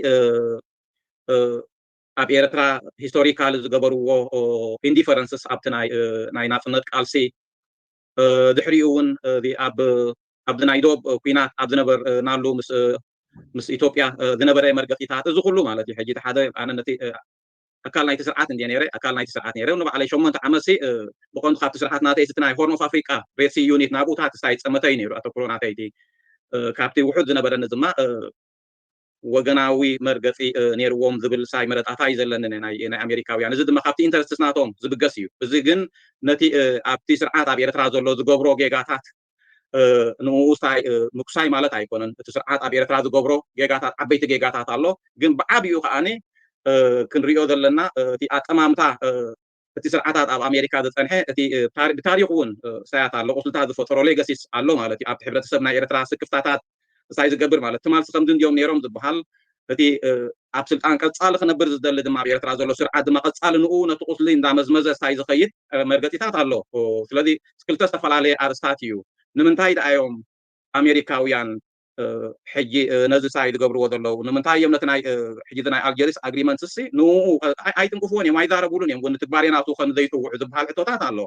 ኣብ ኤርትራ ሂስቶሪካል ዝገበርዎ ኢንዲፈረንስስ ኣብቲ ናይ ናፅነት ቃልሲ ድሕሪኡ እውን ኣብዚ ናይ ዶብ ኩናት ኣብ ዝነበርናሉ ምስ ኢትዮጵያ ዝነበረ መርገፂታት፣ እዚ ኩሉ ማለት እዩ። ሕጂ ሓደ ኣነ ነቲ ኣካል ናይቲ ስርዓት እንድየ ነይረ፣ ኣካል ናይቲ ስርዓት ነይረ። ንባዕለይ ሸሞንተ ዓመት ሲ ብቐንዱ ካብቲ ስርዓት ናተይ እቲ ናይ ሆርን ኦፍ ኣፍሪቃ፣ ሬድ ሲ ዩኒት ናብኡታት ሳይ ፀመተይ ነይሩ ኣተኩሮ ናተይ እቲ ካብቲ ውሑድ ዝነበረኒ ድማ ወገናዊ መርገፂ ነይርዎም ዝብል ሳይ መረዳእታ እዩ ዘለኒ ናይ ኣሜሪካውያን። እዚ ድማ ካብቲ ኢንተረስትስ ናቶም ዝብገስ እዩ። እዚ ግን ነቲ ኣብቲ ስርዓት ኣብ ኤርትራ ዘሎ ዝገብሮ ጌጋታት ንኡ ሳይ ምኩሳይ ማለት ኣይኮነን። እቲ ስርዓት ኣብ ኤርትራ ዝገብሮ ጌጋታት፣ ዓበይቲ ጌጋታት ኣሎ። ግን ብዓብኡ ከዓኒ ክንሪኦ ዘለና እቲ ኣጠማምታ እቲ ስርዓታት ኣብ ኣሜሪካ ዝፀንሐ እቲ ብታሪክ እውን ሳያት ኣሎ፣ ቁስልታት ዝፈጠሮ ሌገሲስ ኣሎ ማለት እዩ። ኣብቲ ሕብረተሰብ ናይ ኤርትራ ስክፍታታት ሳይ ዝገብር ማለት ትማልሲ ከምዚ እንዲዮም ነይሮም ዝበሃል እቲ ኣብ ስልጣን ቀፃሊ ክነብር ዝደሊ ድማ ኣብ ኤርትራ ዘሎ ስርዓት ድማ ቀፃሊ ንኡ ነቲ ቁስሊ እንዳመዝመዘ ሳይ ዝኸይድ መርገፂታት ኣሎ። ስለዚ ክልተ ዝተፈላለየ ኣርስታት እዩ። ንምንታይ ደኣ እዮም ኣሜሪካውያን ሕጂ ነዚ ሳይ ዝገብርዎ ዘለዉ? ንምንታይ እዮም ነቲ ናይ ሕጂ ናይ ኣልጀሪስ ኣግሪመንት ሲ ንኡ ኣይትንቅፍዎን እዮም፣ ኣይዛረቡሉን እዮም፣ ንትግባሬ ናቱ ከም ዘይጥውዑ ዝበሃል ሕቶታት ኣሎ።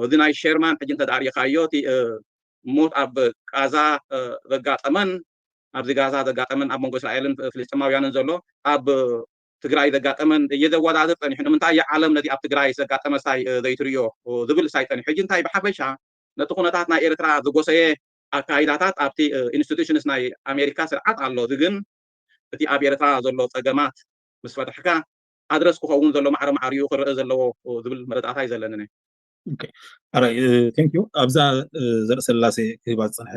እዚ ናይ ሸርማን ሕጂ እንተዳሪኻዮ እቲ ሞት ኣብ ቃዛ ዘጋጠመን ኣብዚ ጋዛ ዘጋጠመን ኣብ መንጎ እስራኤልን ፍልስጥማውያንን ዘሎ ኣብ ትግራይ ዘጋጠመን እየዘወዳድር ፀኒሑ። ንምንታይ ዓለም ነዚ ኣብ ትግራይ ዘጋጠመ ሳይ ዘይትርዮ ዝብል ሳይ ፀኒሑ። ሕጂ እንታይ ብሓፈሻ ነቲ ኩነታት ናይ ኤርትራ ዝጎሰየ ኣካይዳታት ኣብቲ ኢንስቲቱሽንስ ናይ ኣሜሪካ ስርዓት ኣሎ። እዚ ግን እቲ ኣብ ኤርትራ ዘሎ ፀገማት ምስ ፈታሕካ ኣድረስ ክኸውን ዘሎ ማዕረ ማዕሪኡ ክረአ ዘለዎ ዝብል መረዳእታ እዩ ዘለኒ። ኣራይ ቴንክ ዩ። ኣብዛ ዘርእሰላሴ ክህባ ዝፀንሐ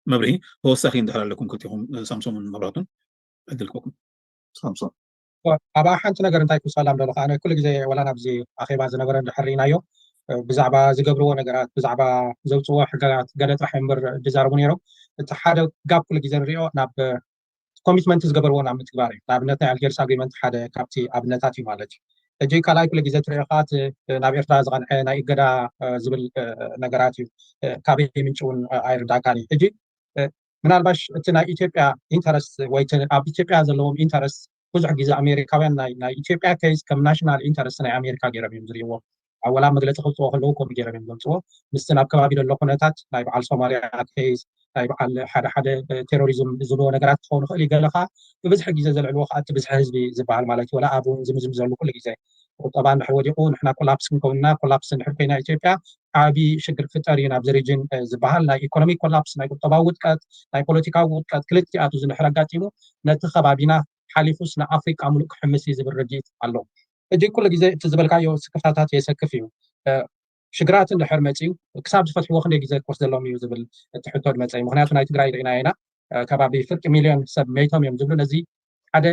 መብርሂ ተወሳኺ እንድሕር ኣለኩም ክልቲኹም ሳምሶምን መብራቱን ዕድል ክህበኩም። ሳምሶን ኣብኣ ሓንቲ ነገር እንታይ ክውሰላ ደሎ ከዓ ኩሉ ግዜ ወላ ናብዚ ኣኼባ ዝነበረ እንድሕር ርኢናዮ ብዛዕባ ዝገብርዎ ነገራት ብዛዕባ ዘውፅዎ ሕጋጋት ገለ ጥራሕ እምበር ዝዛረቡ ነይሮም። እቲ ሓደ ጋብ ኩሉ ግዜ ንሪኦ ናብ ኮሚትመንት ዝገበርዎ ናብ ምትግባር እዩ። ንኣብነት ናይ ኣልጀርስ ኣግሪመንት ሓደ ካብቲ ኣብነታት እዩ ማለት እዩ። ሕጂ ካልኣይ ኩሉ ግዜ ትሪኦ ከዓ ናብ ኤርትራ ዝቐንዐ ናይ እገዳ ዝብል ነገራት እዩ። ካበይ ምንጭ እውን ኣይርዳእካን እዩ። ሕጂ ምናልባሽ እቲ ናይ ኢትዮጵያ ኢንተረስት ወይ ኣብ ኢትዮጵያ ዘለዎም ኢንተረስት ብዙሕ ግዜ ኣሜሪካውያን ናይ ኢትዮጵያ ኬዝ ከም ናሽናል ኢንተረስት ናይ ኣሜሪካ ገይሮም እዮም ዝርእይዎ። ኣወላ መግለፂ ክውፅዎ ከለዉ ከምኡ ገይሮም እዮም ዘምፅዎ። ምስቲ ናብ ከባቢ ዘሎ ኩነታት ናይ በዓል ሶማልያ ኬዝ ናይ በዓል ሓደ ሓደ ቴሮሪዝም ዝብልዎ ነገራት ክኸውን ይኽእል እዩ። ገለ ከዓ ብብዝሒ ግዜ ዘልዕልዎ ከዓ እቲ ብዝሒ ህዝቢ ዝበሃል ማለት እዩ። ወላ ኣብ እውን ዝምዝም ዘሉ ኩሉ ግዜ ቁጠባ እንድሕር ወዲቑ ንሕና ኮላፕስ ክንከውንና ኮላፕስ እንድሕር ኮይና ኢትዮጵያ ዓብዪ ሽግር ክፍጠር እዩ ናብዚ ሪጅን ዝበሃል ናይ ኢኮኖሚ ኮላፕስ ናይ ቁጠባዊ ውድቀት ናይ ፖለቲካዊ ውድቀት ክልቲኣቱ ዝንድሕር ኣጋጢሙ ነቲ ከባቢና ሓሊፉስ ንኣፍሪቃ ሙሉእ ክሕምስ እዩ ዝብል ርድኢት ኣሎ። ሕጂ ኩሉ ግዜ እቲ ዝበልካዮ ስክፍታታት የሰክፍ እዩ። ሽግራት እንድሕር መፅዩ ክሳብ ዝፈትሕዎ ክንደይ ግዜ ክወስደሎም እዩ ዝብል እቲ ሕቶ መፀ እዩ። ምክንያቱ ናይ ትግራይ ርኢና ኢና ከባቢ ፍርቂ ሚልዮን ሰብ መይቶም እዮም ዝብሉ ነዚ ሓደ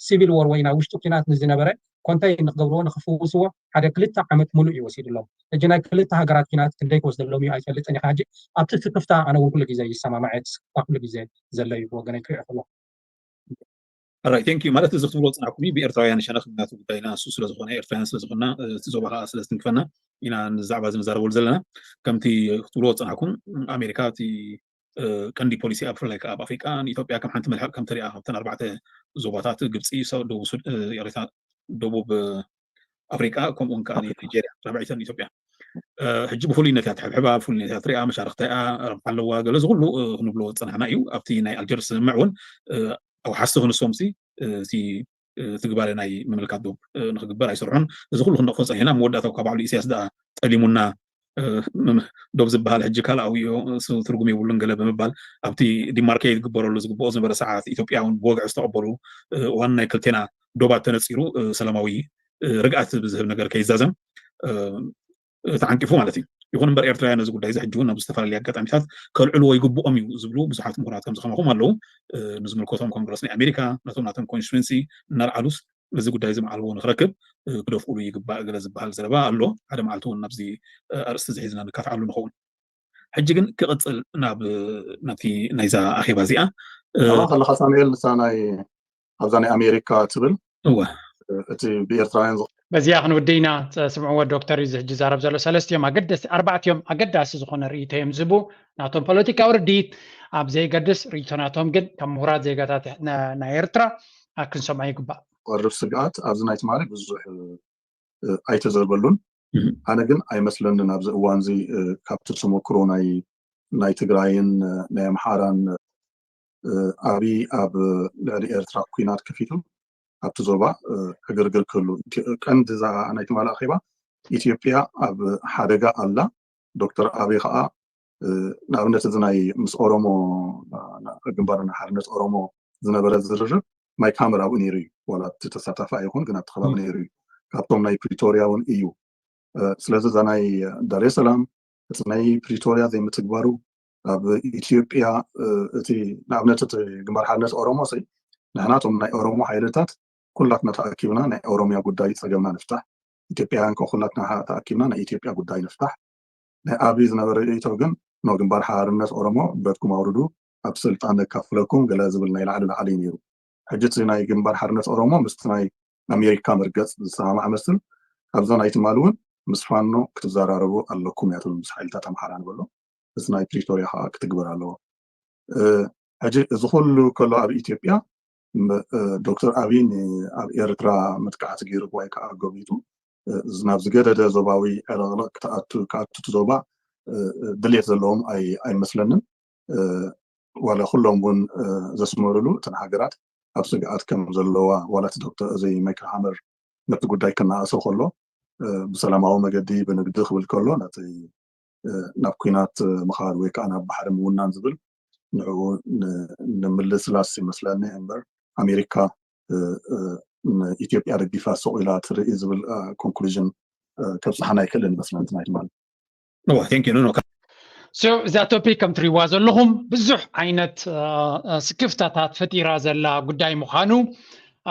ሲቪል ወር ወይ ናይ ውሽጢ ኩናት ንዝነበረ ኮንተይን ንክገብርዎ ንክፍውስዎ ሓደ ክልተ ዓመት ሙሉእ እዩ ወሲድሎም። ሕጂ ናይ ክልተ ሃገራት ኩናት ክንደይ ክወስደሎም እዩ ኣይፈልጥን ኢኻ። ሕጂ ኣብቲ ስክፍታ ኣነ እውን ኩሉ ግዜ ይሰማማዕ እየ። እቲ ስክፍታ ኩሉ ግዜ ዘሎ እዩ ብወገነይ ክሪኦ ከለኹ። ራይ ቴንክ ዩ ማለት እዚ ክትብሎ ፅናሕኩም እዩ ብኤርትራውያን ሸነኽ ምክንያቱ ጉዳይና እሱ ስለዝኾነ ኤርትራውያን ስለዝኾና እቲ ዞባ ከዓ ስለዝትንክፈና ኢና ንዛዕባ እዚ ንዛረበሉ ዘለና። ከምቲ ክትብሎ ፅናሕኩም ኣሜሪካ እቲ ቀንዲ ፖሊሲ ኣብ ብፍላይ ከዓ ኣብ ኣፍሪቃ ንኢትዮጵያ ከም ሓንቲ መልሕቕ ከም ትሪኣ ካብተን ኣርባዕተ ዞባታት ግብፂ ደቡብ ኣፍሪቃ ከምኡውን ከዓ ናይጀርያ ራብዒተን ኢትዮጵያ ሕጂ ብፍሉይነት እያ ትሕብሕባ ብፍሉይነት እያ ትሪኣ መሻርክታ እያ ረብሓ ኣለዋ ገለ ዝኩሉ ክንብሎ ዝፀናሕና እዩ ኣብቲ ናይ ኣልጀርስ ስምምዕ እውን ኣውሓስቲ ክንሶም ሲ እቲ ትግባረ ናይ ምምልካት ዶብ ንክግበር ኣይሰርሑን እዚ ኩሉ ክንደቅፎ ፀኒሕና መወዳእታ ካብ ባዕሉ ኢሳያስ ደኣ ጠሊሙና ዶብ ዝበሃል ሕጂ ካልኣዊ እዮ ትርጉም የብሉን ገለ ብምባል ኣብቲ ዲማርኬ ዝግበረሉ ዝግብኦ ዝነበረ ሰዓት ኢትዮጵያ እውን ብወግዒ ዝተቐበሉ እዋን ናይ ክልቴና ዶባት ተነፂሩ ሰላማዊ ርግኣት ብዝህብ ነገር ከይዛዘም ተዓንቂፉ ማለት እዩ። ይኹን እምበር ኤርትራውያን ነዚ ጉዳይ እዚ ሕጂ እውን ኣብ ዝተፈላለዩ ኣጋጣሚታት ከልዕልዎ ይግብኦም እዩ ዝብሉ ብዙሓት ምሁራት ከምዚ ከማኹም ኣለዉ። ንዝምልከቶም ኮንግረስ ናይ ኣሜሪካ ነቶም ናቶም ኮንስቲትዌንሲ እናልዓሉስ እዚ ጉዳይ እዚ መዓልቦ ንክረክብ ክደፍእሉ ይግባእ ገለ ዝበሃል ዘረባ ኣሎ። ሓደ መዓልቲ እውን ናብዚ ኣርእስቲ ዝሒዝና ንካትዓሉ ንኸውን። ሕጂ ግን ክቕፅል ናብ ናብቲ ናይዛ ኣኼባ እዚኣ ከለካ ሳሙኤል፣ ንሳ ናይ ኣብዛ ናይ ኣሜሪካ ትብል እወ እቲ ብኤርትራውያን በዚኣ ክንውድእ ኢና። ስምዕዎ ዶክተር እዩ ሕጂ ዛረብ ዘሎ። ሰለስቲኦም ኣገደስቲ ኣርባዕቲኦም ኣገዳሲ ዝኾነ ርእይቶ እዮም ዝህቡ። ናቶም ፖለቲካዊ ርድኢት ኣብ ዘይገድስ ርእይቶ ናቶም ግን ከም ምሁራት ዜጋታት ናይ ኤርትራ ክንሰምዖ ይግባእ። ቀርብ ስግኣት ኣብዚ ናይ ትማሊ ብዙሕ ኣይተዘርበሉን። ኣነ ግን ኣይመስለንን ኣብዚ እዋን እዚ ካብቲ ተመክሮ ናይ ናይ ትግራይን ናይ ኣምሓራን ኣብይ ኣብ ልዕሊ ኤርትራ ኩናት ከፊቱ ኣብቲ ዞባ ዕግርግር ክህሉ ቀንዲ እዛ ናይ ትማሊ ኣኼባ ኢትዮጵያ ኣብ ሓደጋ ኣላ። ዶክተር ኣብይ ከዓ ንኣብነት እዚ ናይ ምስ ኦሮሞ ግንባር ሓርነት ኦሮሞ ዝነበረ ዝርርብ ማይክ ሃመር ኣብኡ ነይሩ እዩ። ዋላ እቲ ተሳታፊ ኣይኹን ግን ኣብቲ ከባቢ ነይሩ እዩ። ካብቶም ናይ ፕሪቶሪያ እውን እዩ። ስለዚ እዛ ናይ ዳሬ ሰላም እቲ ናይ ፕሪቶሪያ ዘይምትግባሩ ኣብ ኢትዮጵያ እቲ ንኣብነት እቲ ግንባር ሓርነት ኦሮሞ ሲ ንሕናቶም ናይ ኦሮሞ ሓይልታት ኩላትና ተኣኪብና ናይ ኦሮሚያ ጉዳይ ፀገምና ንፍታሕ፣ ኢትዮጵያውያን ከ ኩላትና ተኣኪብና ናይ ኢትዮጵያ ጉዳይ ንፍታሕ። ናይ ኣብይ ዝነበረ ርእይቶ ግን ኖ ግንባር ሓርነት ኦሮሞ ብረትኩም ኣውርዱ ኣብ ስልጣን ነካፍለኩም ገለ ዝብል ናይ ላዕሊ ላዕሊ እዩ ነይሩ። ሕጂ እቲ ናይ ግንባር ሓርነት ኦሮሞ ምስቲ ናይ ኣሜሪካ መርገፅ ዝሰማማዕ መስል ኣብዛ ናይ ትማሊ እውን ምስ ፋኖ ክትዘራረቡ ኣለኩም እያ ትብል ምስ ሓይልታት ኣምሓራ ንበሎ። እዚ ናይ ፕሪቶሪያ ከዓ ክትግበር ኣለዎ። ሕጂ እዚ ኩሉ ከሎ ኣብ ኢትዮጵያ ዶክተር ኣብይ ኣብ ኤርትራ መጥቃዕቲ ገይሩ ወይ ከዓ ጎቢጡ ናብ ዝገደደ ዞባዊ ዕልቕልቕ ክኣቱ ክኣቱ እቲ ዞባ ድሌት ዘለዎም ኣይመስለንን። ዋላ ኩሎም እውን ዘስመሩሉ እተን ሃገራት ኣብ ስግኣት ከም ዘለዋ ዋላ እቲ ዶክተር እዚ ማይክል ሃመር ነቲ ጉዳይ ክነኣእሶ ከሎ ብሰላማዊ መገዲ ብንግዲ ክብል ከሎ ነቲ ናብ ኩናት ምኻድ ወይ ከዓ ናብ ባሕሪ ምውናን ዝብል ንዕኡ ንምልስላስ ይመስለኒ እምበር ኣሜሪካ ንኢትዮጵያ ደጊፋ ስቕ ኢላ ትርኢ ዝብል ኮንክሉዥን ከብፅሓና ኣይክእልን ይመስለኒ ትናይ ትማሊ። እዋ ቴንክ ዩ ኖኖ እዛ ቶፒክ ከም ትሪዋ ዘለኹም ብዙሕ ዓይነት ስክፍታታት ፈጢራ ዘላ ጉዳይ ምዃኑ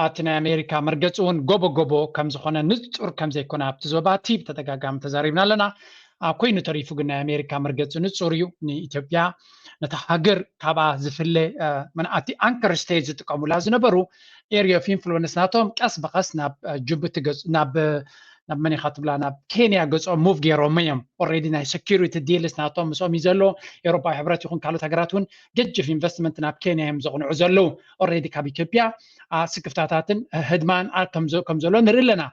እቲ ናይ ኣሜሪካ መርገፂ እውን ጎቦ ጎቦ ከም ዝኾነ ንፁር ከም ዘይኮነ ኣብቲ ዞባ እቲ ብተደጋጋሚ ተዛሪብና ኣለና። ኣብ ኮይኑ ተሪፉ ግን ናይ ኣሜሪካ መርገፂ ንፁር እዩ። ንኢትዮጵያ ነታ ሃገር ካብኣ ዝፍለ እቲ ኣንከር ስቴት ዝጥቀሙላ ዝነበሩ ኤሪያ ኦፍ ኢንፍሉወንስ ናቶም ቀስ ብቐስ ናብ ጅቡቲ ናብ ናብ መን ኢኻ ትብላ ናብ ኬንያ ገጾም ሙቭ ገይሮም እዮም። ኦሬዲ ናይ ሴኪሪቲ ዲልስ ናቶም ምስኦም እዩ ዘሎ። ኤውሮፓዊ ሕብረት ይኹን ካልኦት ሃገራት እውን ገጅፍ ኢንቨስትመንት ናብ ኬንያ እዮም ዘቕንዑ ዘለዉ። ኦሬዲ ካብ ኢትዮጵያ ስክፍታታትን ህድማን ከም ዘሎ ንርኢ ኣለና።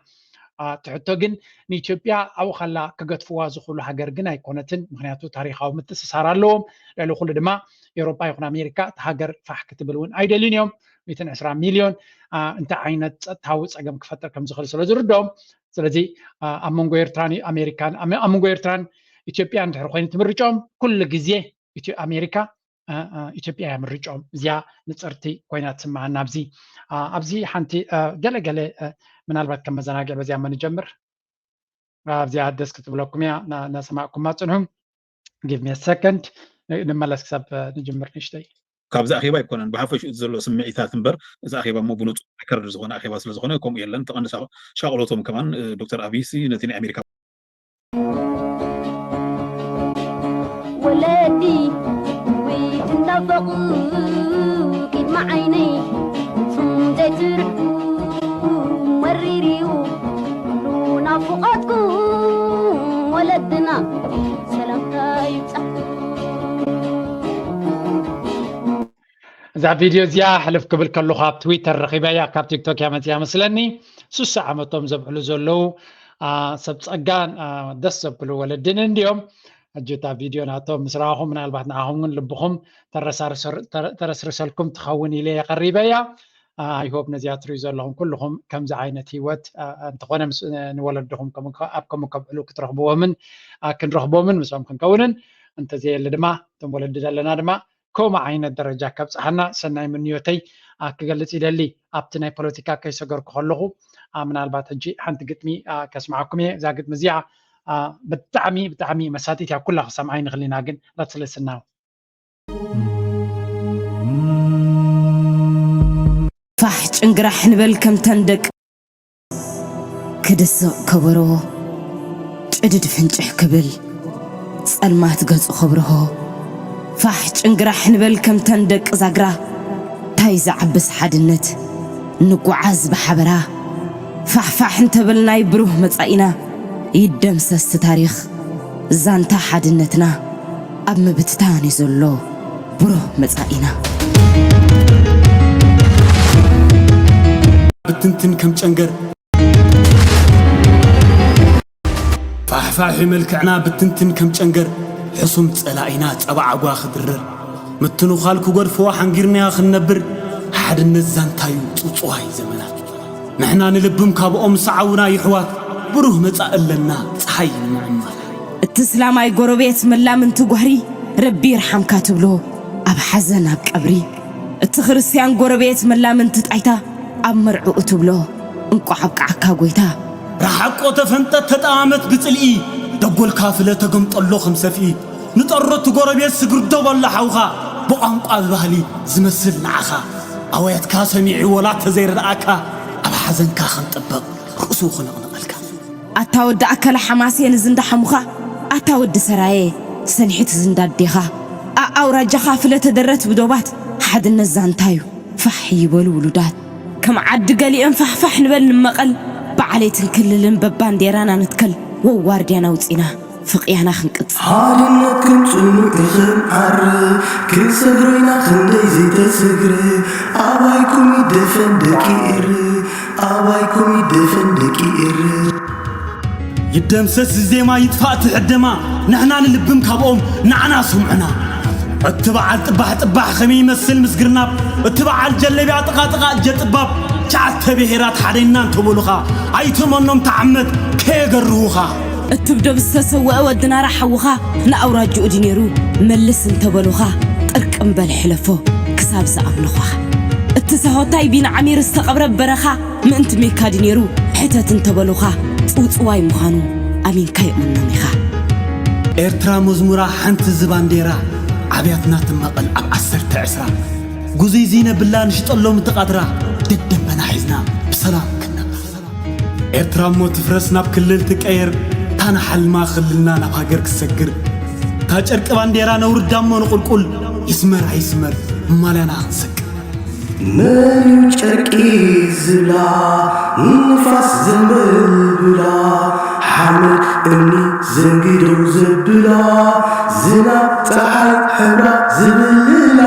ትሕቶ ግን ንኢትዮጵያ ኣብኡ ካላ ክገድፍዋ ዝኽእሉ ሃገር ግን ኣይኮነትን። ምክንያቱ ታሪካዊ ምትእስሳር ኣለዎም። ልዕሊ ኩሉ ድማ ኤውሮፓ ይኹን ኣሜሪካ እቲ ሃገር ፋሕ ክትብል እውን ኣይደልዩን እዮም። ሚእትን ዕስራ ሚልዮን እንታይ ዓይነት ፀጥታዊ ፀገም ክፈጥር ከም ዝኽእል ስለ ዝርድኦም ስለዚ ኣብ መንጎ ኤርትራን ኣሜሪካን ኣብ መንጎ ኤርትራን ኢትዮጵያን ድሕሪ ኮይኑ ትምርጫኦም ኩሉ ግዜ ኣሜሪካ ኢትዮጵያ እያ ምርጫኦም። እዚኣ ንፅርቲ ኮይና ትስምዓና። ኣብዚ ኣብዚ ሓንቲ ገለገለ ምናልባት ከም መዘናግዒ በዚኣ መ ንጀምር ኣብዚኣ ደስ ክትብለኩም እያ። እናሰማዕኩማ ፅንሑ። ጊቭ ሚ ሰከንድ። ንመለስ ክሳብ ንጅምር ንእሽተይ። ካብዚ ኣኼባ ኣይኮነን ብሓፈሽኡ ዘሎ ስምዒታት እምበር እዚ ኣኼባ እሞ ብንፁር ሪከርድ ዝኾነ ኣኼባ ስለ ዝኾነ ከምኡ የለን። ተቐንዲ ሻቕሎቶም ከማን ዶክተር ኣብይሲ ነቲ ናይ ኣሜሪካ ወለዲ ወይ ትናፈቑ ቅድሚ ዓይነይ ፍጹም ዘይትርሕቁ መሪርዩ ኩሉ ናፍቖትኩም ወለድና ሰላምታ ይብጻሕኩም። እዛ ቪድዮ እዚኣ ሕልፍ ክብል ከለኹ ኣብ ትዊተር ረኺበያ ካብ ቲክቶክ እያ መፅያ መስለኒ። ስሳ ዓመቶም ዘብዕሉ ዘለዉ ሰብ ፀጋን ደስ ዘብሉ ወለድን እንዲዮም። ሕጂ እታ ቪድዮ ናቶም ምስ ረኣኹም ምናልባት ንዓኹም እውን ልብኹም ተረስርሰልኩም ትኸውን ኢለ የቐሪበያ። ኣይሆፕ ነዚኣ ትሪኡ ዘለኹም ኩልኹም ከምዚ ዓይነት ህይወት እንተኾነ ንወለድኹም ኣብ ከምኡ ከብዕሉ ክትረኽብዎምን ክንረኽቦምን ምስኦም ክንከውንን እንተዘየለ ድማ እቶም ወለዲ ዘለና ድማ ከምኡ ዓይነት ደረጃ ከብፅሓና ሰናይ ምንዮተይ ክገልፅ ይደሊ። ኣብቲ ናይ ፖለቲካ ከይሰገርኩ ከለኹ ምናልባት ሕጂ ሓንቲ ግጥሚ ከስምዓኩም እየ። እዛ ግጥሚ እዚኣ ብጣዕሚ ብጣዕሚ መሳጢት እያ። ኩላ ክሰምዓ ይንኽእል ኢና ግን let's listen now። ፋሕ ጭንግራሕ ንበል ከምተን ደቂ ክድስቕ ከበሮ፣ ጭድድ ፍንጭሕ ክብል፣ ጸልማት ገጹ ከብርሆ፣ ፋሕ ጭንግራሕ ንበል ከምተን ደቂ ዛግራ። ታይ ዝዓብስ ሓድነት፣ ንጓዓዝ ብሓበራ። ፋሕፋሕ እንተበልናይ ብሩህ መጻኢና፣ ይደምሰስ ታሪኽ ዛንታ ሓድነትና፣ ኣብ ምብትታን እዩ ዘሎ ብሩህ መጻኢና። ብትንትን ከም ጨንገር ፋሕፋሒ መልክዕና ብትንትን ከም ጨንገር ሕሱም ጸላኢና ጸባ ዓጓ ክድርር ምትንዃል ክገድፎ ሓንጊርናዮ ክንነብር ሓድነት ዛንታዩ ጽውጽዋይ ዘመናት ንሕና ንልብም ካብኦም ሰዓውና ይሕዋት ብሩህ መጻኢ ኣለና ጸሓይ ንምዕማር። እቲ ስላማይ ጎረቤት መላምንቲ ጓህሪ ረቢ ይርሓምካ ትብሎ ኣብ ሓዘን ኣብ ቀብሪ። እቲ ክርስትያን ጎረቤት መላምንቲ ጣይታ ኣብ መርዕኡ ትብሎ እንቋዕ ኣብቅዓካ ጎይታ። ረሓቆ ተፈንጠት ተጠማመት ብጽልኢ ደጎልካ ፍለ ተገምጠሎ ከም ሰፍኢ ንጠሮ እቲ ጎረቤት ስግርዶ በሎ ሓውኻ ብቋንቋ ብባህሊ ዝመስል ንዓኻ ኣውያትካ ሰሚዑ ወላ ተዘይረድኣካ ኣብ ሓዘንካ ከም ጥበቕ ርእሱ ክነቕንቐልካ። ኣታ ወዲ ኣከለ ሓማሴን እዚ እንዳ ሓሙኻ ኣታ ወዲ ሰራየ ሰኒሒት እዚ እንዳ ኣዴኻ ኣኣውራጃኻ ፍለ ተደረት ብዶባት ሓድነት ዛንታዩ ፋሕ ይበሉ ውሉዳት ከም ዓዲ ገሊኦም ፋሕፋሕ ንበል ንመቐል ብዓሌትን ክልልን በባንዴራና ንትከል ወዋርድያና ውፂና ፍቕያና ክንቅጽል። ሓድነት ከም ጽኑዕ ይኽንዓር ክንሰግሮ ኢና ክንደይ ዘይተሰግር ኣባይኩም ይደፈን ደቂ ኤር ኣባይኩም ይደፈን ደቂ ኤር። ይደምሰስ ዝዜማ ይጥፋእ ትሕደማ ንሕና ንልብም ካብኦም ንዓና ስምዑና። እቲ በዓል ጥባሕ ጥባሕ ከመይ ይመስል ምስግርናብ እቲ በዓል ጀለቢያ ጥቓ ጥቓ እጀ ጥባብ ትሽዓተ ብሄራት ሓደና እንተበሉኻ ኣይትመኖም ተዓመት ከየገርሁኻ። እትብደብ ዝተሰወአ ወዲ ናራ ሓውኻ ንኣውራጅኡ ድዩ ነይሩ መልስ እንተበሉኻ ጥርቅም በል ሕለፎ ክሳብ ዝኣምልኾኻ። እቲ ሳሆታይ ቢንዓሚር ዝተቐብረ በረኻ ምእንቲ ሜካ ድዩ ነይሩ ሕተት እንተበሉኻ ጽውጽዋይ ምዃኑ ኣሚንካ ይእምኖም ኢኻ። ኤርትራ መዝሙራ ሓንቲ ዝባንዴራ ኣብያትና ትመቐል ኣብ ዓሰርተ ዕስራ ጉዝይዝይ ነብላ ንሽጠሎም እቲ ቃድራ ደደንበና ሒዝና ብሰላም ክነብር ኤርትራ እሞ ትፍረስ ናብ ክልል ትቀየር ታና ሓልማ ክልልና ናብ ሃገር ክሰግር እታ ጨርቂ ባንዴራ ነውርዳ እሞ ንቁልቁል ይስመር ኣይስመር ማልያና ክንሰቅር መን እዩ ጨርቂ ዝብላ ንፋስ ዘንበልብላ ሓመድ እምኒ ዘንጊደው ዘብላ ዝናብ ፀሓይ ሕብራ ዝብልላ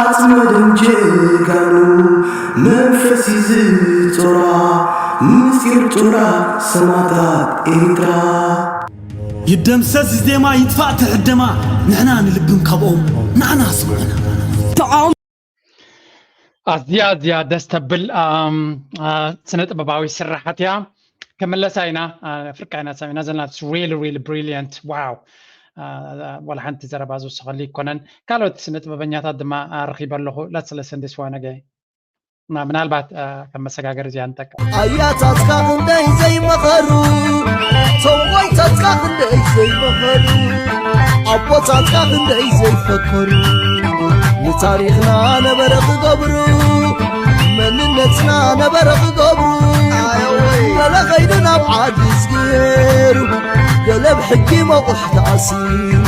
ዓፅመ ደም ጀጋኑ መንፈስ እዩ ዝጦራ ምስጢር ጡራ ሰማዕታት ኤርትራ። ይደምሰስ ዜማ ይጥፋእ ትሕደማ ንሕና ንልብም ካብኦም ንዓና ስምዑና። ተቓውሞ ኣዝያ ኣዝያ ደስ ተብል ስነ ጥበባዊ ስራሓት እያ። ክምለሳ ኢና ፍርቃ ኢና ሰሚና ዘለና really really brilliant wow። ዋላ ሓንቲ ዘረባ ዝውስኸሉ ይኮነን። ካልኦት ስነ ጥበበኛታት ድማ ረኺበ ኣለኹ። Let's listen this one again። ምናልባት ከም መሰጋገሪ እዚኣ ንጠቀም። ኣያታትካ ክንደይ ዘይመኸሩ ሰብኣይታትካ ክንደይ ዘይመኸሩ ኣቦታትካ ክንደይ ዘይፈከሩ ንታሪኽና ነበረ ክገብሩ መንነትና ነበረ ክገብሩ ገለ ኸይዱ ናብ ዓዲ ዝገሩ ገለ ብሕጊ መቑሕ ተኣሲሩ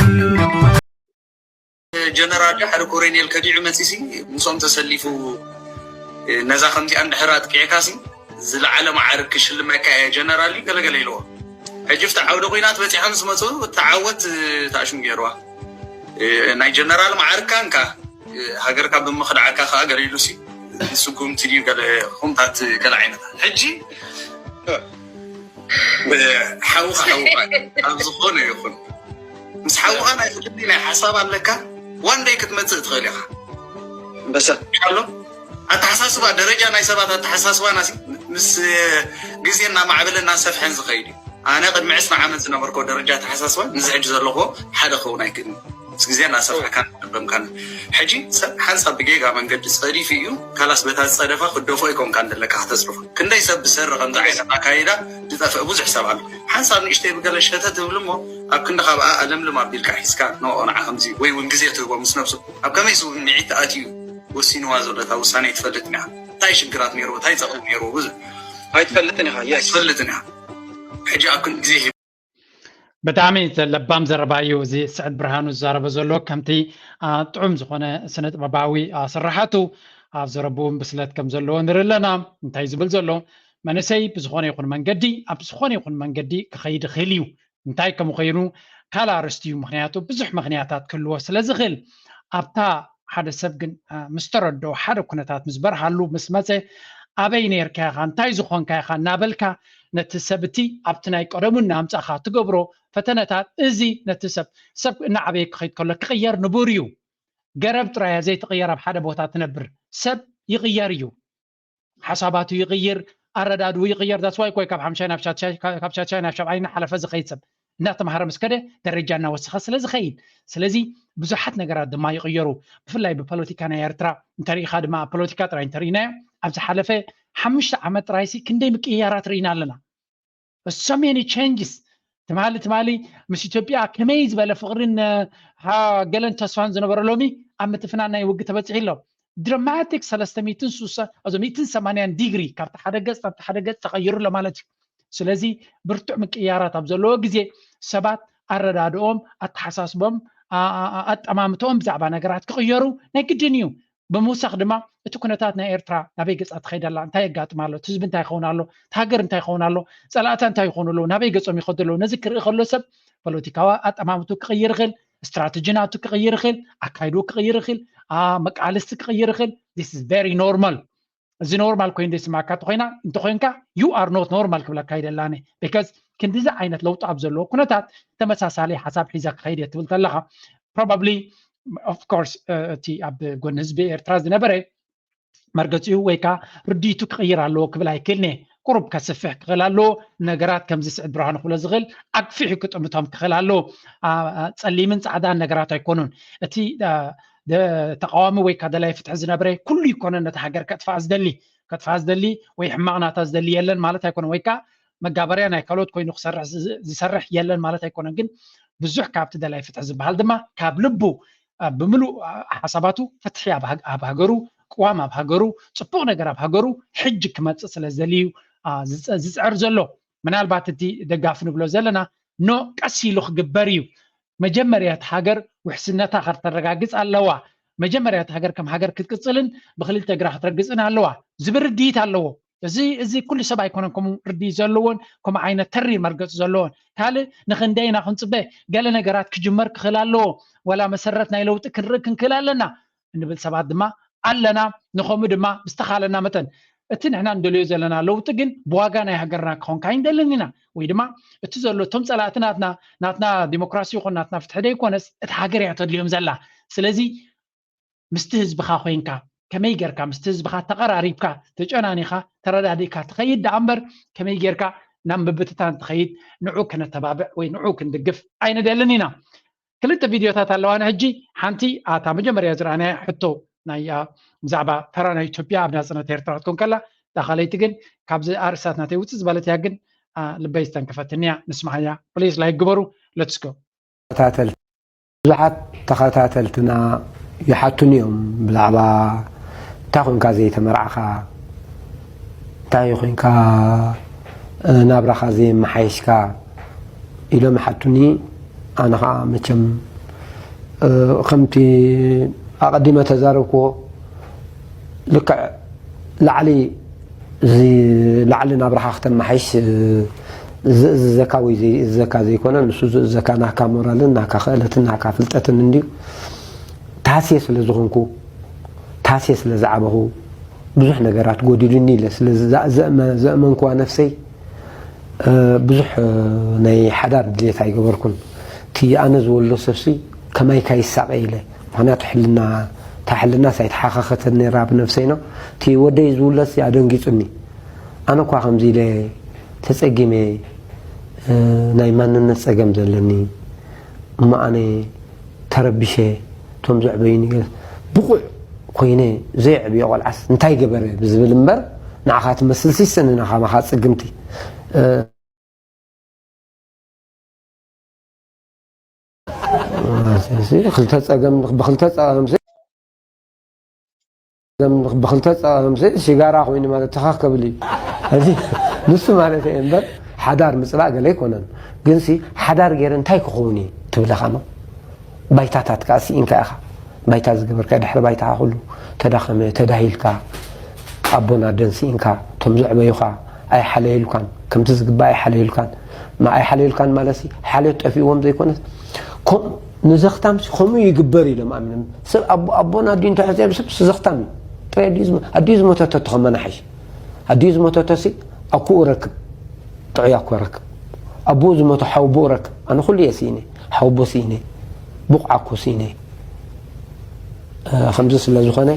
ጀነራል ሓደ ኮሬኔል ከዲዑ መፂሲ ምስኦም ተሰሊፉ ነዛ ከምዚኣ እንድሕር ኣጥቂዕካሲ ዝለዓለ መዓርግ ክሽልመካ እየ ጀነራል እዩ ገለገለ ኢልዎ ሕጂ ፍቲ ዓውደ ኩናት በፂሓ ምስ መፁ እታ ዓወት ተኣሽሙ ገይርዋ ናይ ጀነራል መዓርግካ እንካ ሃገርካ ብምኽዳዕካ ከዓ ገለ ኢሉሲ ስጉምቲ ድዩ ገለ ኹምታት ገለ ዓይነት ሕጂ ሓውኻ ሓውኻ ኣብ ዝኾነ ይኹን ምስ ሓውኻ ናይ ፍልልይ ናይ ሓሳብ ኣለካ one day ክትመፅእ ትኽእል ኢኻ በሰ ኣሎ ኣተሓሳስባ ደረጃ ናይ ሰባት ኣተሓሳስባና ሲ ምስ ግዜ እናማዕበለ እናሰፍሐን ዝኸይድ እዩ ኣነ ቅድሚ ዕስራ ዓመት ዝነበርኮ ደረጃ ኣተሓሳስባ ንዚ ሕጂ ዘለኹዎ ሓደ ክኸውን ኣይክእልን ምስ ግዜ እናሰፍሐካ እናጠበምካን ሕጂ ሰብ ሓንሳብ ብጌጋ መንገዲ ጸዲፉ እዩ ካላስ በታ ዝጸደፋ ክደፎ ኣይኮንካን ዘለካ ክተጽርፎ ክንደይ ሰብ ብሰሪ ከምዚ ዓይነት ኣካይዳ ዝጠፍእ ብዙሕ ሰብ ኣሎ ሓንሳብ ንእሽተይ ብገለ ሸተ ትብል እሞ ኣብ ክንዲ ካብኣ ኣለምልም ኣቢልካ ሒዝካ ንኦ ንዓ ከምዚ ወይ እውን ግዜ ትህቦ ምስ ነብሱ ኣብ ከመይ ስምዒት ኣትዩ ወሲንዋ ዘሎ እታ ውሳነ ኣይትፈልጥን ኢኻ እንታይ ሽግራት ነይርዎ እንታይ ጸቕጢ ነይርዎ ብዙሕ ኣይትፈልጥን ኢኻ። የስ። ኣይትፈልጥን ኢኻ። ሕጂ ኣብ ክንዲ ግዜ ሂብ- ብጣዕሚ ለባም ዘረባ እዩ እዚ ስዕድ ብርሃኑ ዝዛረቦ ዘሎ። ከምቲ ጥዑም ዝኾነ ስነ ጥበባዊ ስራሓቱ ኣብ ዘረብኡ ብስለት ከም ዘለዎ ንርኢ ኣለና። እንታይ ዝብል ዘሎ መንእሰይ ብዝኾነ ይኹን መንገዲ ኣብ ዝኾነ ይኹን መንገዲ ክኸይድ ይኽእል እዩ። እንታይ ከም ኮይኑ ካልእ ኣርእስቲ እዩ። ምኽንያቱ ብዙሕ ምኽንያታት ክህልዎ ስለ ዝኽእል ኣብታ ሓደ ሰብ ግን ምስ ተረድኦ ሓደ ኩነታት ምስ በርሃሉ ምስ መፀ ኣበይ ነይርካ ኢኻ እንታይ ዝኾንካ ኢኻ እናበልካ ነቲ ሰብ እቲ ኣብቲ ናይ ቀደሙ እናምፃእኻ ትገብሮ ፈተነታት እዚ ነቲ ሰብ ሰብ እናዓበየ ክኸይድ ከሎ ክቕየር ንቡር እዩ። ገረብ ጥራይ እያ ዘይትቕየር ኣብ ሓደ ቦታ ትነብር ሰብ ይቕየር እዩ። ሓሳባቱ ይቕይር፣ ኣረዳድኡ ይቕየር። That's why እኮ ካብ ሓምሻይ ናብ ሻድሻይ ካብ ሻድሻይ ናብ ሻብዓይ እናሓለፈ ዝኸይድ ሰብ እናተምሃረ ምስ ከደ ደረጃ እናወሰኸ ስለ ዝኸይድ ስለዚ ብዙሓት ነገራት ድማ ይቕየሩ። ብፍላይ ብፖለቲካ ናይ ኤርትራ እንተሪኢኻ ድማ ኣብ ፖለቲካ ጥራይ እንተሪኢናዮ ኣብ ዝሓለፈ ሓሙሽተ ዓመት ጥራይሲ ክንደይ ምቅይያራት ርኢና ኣለና። So many changes ትማሊ ትማሊ ምስ ኢትዮጵያ ከመይ ዝበለ ፍቕርን ገለን ተስፋን ዝነበረ ሎሚ ኣብ ምትፍናን ናይ ውግእ ተበፂሑ ኣሎ። ድራማቲክ ሰለስተ ሚእትን ስሳ እዞ ሚእትን ሰማንያን ዲግሪ ካብቲ ሓደ ገፅ ናብቲ ሓደ ገፅ ተቐይሩ ኣሎ ማለት እዩ። ስለዚ ብርቱዕ ምቅያራት ኣብ ዘለዎ ግዜ ሰባት ኣረዳድኦም ኣተሓሳስቦም ኣጠማምትኦም ብዛዕባ ነገራት ክቕየሩ ናይ ግድን እዩ። ብምውሳኽ ድማ እቲ ኩነታት ናይ ኤርትራ ናበይ ገፃ ትኸይድ ኣላ እንታይ የጋጥም ኣሎ እቲ ህዝቢ እንታይ ይኸውን ኣሎ እቲ ሃገር እንታይ ይኸውን ኣሎ ፀላእታ እንታይ ይኾኑ ኣለዉ ናበይ ገፆም ይኸዱ ኣለዉ ነዚ ክርኢ ከሎ ሰብ ፖለቲካዊ ኣጠማምቱ ክቕይር ይኽእል ስትራተጂ ናቱ ክቕይር ይኽእል ኣካይዱ ክቕይር ይኽእል መቃልስቲ ክቕይር ይኽእል this is very normal እዚ ኖርማል ኮይኑ ዘይስማካ እንተኮይና እንተኮይንካ you are not normal ክብለካ ይደላኒ because ክንዲዚ ዓይነት ለውጢ ኣብ ዘለዎ ኩነታት ተመሳሳሊ ሓሳብ ሒዘ ክኸይድ እየ ትብል ተለኻ probably of course እቲ ኣብ ጎኒ ህዝቢ ኤርትራ ዝነበረ መርገፂኡ ወይ ከዓ ርድይቱ ክቕይር ኣለዎ ክብል ኣይክእልኒ ቁሩብ ከስፍሕ ክኽእል ኣለዎ ነገራት ከምዚ ስዕድ ብርሃኑ ክብሎ ዝኽእል ኣግፊሑ ክጥምቶም ክኽእል ኣለዎ ፀሊምን ፃዕዳን ነገራት ኣይኮኑን እቲ ተቃዋሚ ወይ ከዓ ደላይ ፍትሒ ዝነብረ ኩሉ ይኮነ ነቲ ሃገር ከጥፋእ ዝደሊ ከጥፋእ ዝደሊ ወይ ሕማቕ ናታ ዝደሊ የለን ማለት ኣይኮነ ወይ ከዓ መጋበርያ ናይ ካልኦት ኮይኑ ክሰርሕ ዝሰርሕ የለን ማለት ኣይኮነን ግን ብዙሕ ካብቲ ደላይ ፍትሒ ዝበሃል ድማ ካብ ልቡ ብምሉእ ሓሳባቱ ፍትሒ ኣብ ሃገሩ ቅዋም ኣብ ሃገሩ ፅቡቕ ነገር ኣብ ሃገሩ ሕጂ ክመፅእ ስለ ዝደሊ እዩ ዝፅዕር ዘሎ ምናልባት እቲ ደጋፊ ንብሎ ዘለና ኖ ቀስ ኢሉ ክግበር እዩ መጀመርያ እቲ ሃገር ውሕስነታ ከተረጋግፅ ኣለዋ መጀመርያ እቲ ሃገር ከም ሃገር ክትቅፅልን ብክልተ እግራ ክትረግፅን ኣለዋ ዝብል ርድኢት ኣለዎ እዚ እዚ ኩሉ ሰብ ኣይኮነን ከምኡ ርድኢት ዘለዎን ከምኡ ዓይነት ተሪር መርገፂ ዘለዎን ካልእ ንክንደይ ኢና ክንፅበ ገለ ነገራት ክጅመር ክኽእል ኣለዎ ወላ መሰረት ናይ ለውጢ ክንርኢ ክንክእል ኣለና እንብል ሰባት ድማ ኣለና ንኸምኡ ድማ ብዝተኻለና መጠን እቲ ንሕና እንደልዮ ዘለና ለውጢ ግን ብዋጋ ናይ ሃገርና ክኾን ካይንደልን ኢና ወይ ድማ እቲ ዘሎ እቶም ፀላእቲ ናትና ናትና ዲሞክራሲ ይኹን ናትና ፍትሒ ደይኮነስ እቲ ሃገር እያ ተድልዮም ዘላ ስለዚ ምስቲ ህዝብኻ ኮይንካ ከመይ ጌርካ ምስቲ ህዝብኻ ተቐራሪብካ ተጨናኒኻ ተረዳዲእካ ትኸይድ ደኣ እምበር ከመይ ጌርካ ናብ ምብትታን ትኸይድ ንዑ ክነተባብዕ ወይ ንዑ ክንድግፍ ኣይንደልን ኢና ክልተ ቪድዮታት ኣለዋና ሕጂ ሓንቲ ኣታ መጀመርያ ዝረኣናያ ሕቶ ናይ ብዛዕባ ተራ ናይ ኢትዮጵያ ኣብ ናፅነት ኤርትራ ትኮን ከላ እታ ካልኣይቲ ግን ካብዚ ኣርእስታት ናተይ ውፅእ ዝበለት እያ ግን ልበይ ዝተንከፈትኒ እያ ንስማዓያ please like ግበሩ let's go ተኸታተልቲ ብዙሓት ተኸታተልትና ይሓቱኒ እዮም ብዛዕባ እንታይ ኮንካ ዘይተመርዓኻ እንታይ ኮንካ ናብራኻ ዘየመሓየሽካ ኢሎም ይሓቱኒ ኣነ ከዓ መቸም ከምቲ ኣቐዲመ ተዛረብክዎ ልክዕ ላዕሊ እዚ ላዕሊ ናብራኻ ክተመሓይሽ ዝእዝዘካ ወይ ዘይእዝዘካ ዘይኮነ ንሱ ዝእዘካ ናካ ሞራልን ናካ ክእለትን ናካ ፍልጠትን እንድዩ ታስየ ስለ ዝኾንኩ ታስየ ስለ ዝዓበኹ ብዙሕ ነገራት ጎዲሉኒ ኢለ ስለ ዘእመንክዋ ነፍሰይ ብዙሕ ናይ ሓዳር ድሌት ኣይገበርኩን እቲ ኣነ ዝወልዶ ሰብሲ ከማይ ካይሳቀ ኢለ ምክንያቱ ሕልና እታ ሕልናስ ኣይተሓኻኸተን ነራ ብነብሰይ ነው እቲ ወደይ ዝውለስ ኣደንጊጹኒ ኣነ እኳ ከምዚ ኢለ ተጸጊመ ናይ ማንነት ጸገም ዘለኒ እሞ ኣነ ተረቢሸ እቶም ዘዕበዩኒ ብቑዕ ኮይነ ዘየዕብዮ ቆልዓስ እንታይ ገበረ ብዝብል እምበር ንዓኻ ትመስል ሲስን ኢና ካባኻ ጽግምቲ ክልተ ፀገም ብክልተ ፀገም ብክልተ ፀገም ሲጋራ ኮይኑ ማለት ተኻክ ከብል እዩ እዚ ንሱ ማለት እየ እምበር ሓዳር ምፅባእ ገለ ኣይኮነን። ግንሲ ሓዳር ገይረ እንታይ ክኸውን እዩ ትብለኻ ሞ? ባይታታት ከዓ ስኢንካ ኢኻ። ባይታ ዝገበርካ ድሕሪ ባይታኻ ኩሉ ተዳኸመ፣ ተዳሂልካ፣ ኣቦን ኣደን ስኢንካ፣ እቶም ዘዕበዩኻ ኣይሓለዩልካን፣ ከምቲ ዝግባእ ኣይሓለዩልካን። ማ ኣይሓለዩልካን ማለት ሲ ሓልዮት ጠፊእዎም ዘይኮነስ፣ ከም-፣ ንዘኽታም ሲ ከምኡ ይግበር ኢሎም ኣምኖም። ሰብ ኣቦ-፣ ኣቦን ኣዲን ተሕፅዮም ሰብ ሲ ዘኽታም እዩ። ጥራይ ኣዲኡ ዝሞ-፣ ኣዲኡ ዝሞተቶ ተኸመና ሓይሽ። ኣዲኡ ዝሞተቶ ሲ ኣኩኡ ረክብ፣ ጥዑይ ኣኮ ረክብ። ኣቦኡ ዝሞቶ ሓውቦኡ ረክብ። ኣነ ኩሉ እየ ስኢነ፣ ሓውቦ ስኢነ፣ ብቑዓ እኮ ስኢነ። እ፣ ከምዚ ስለ ዝኾነ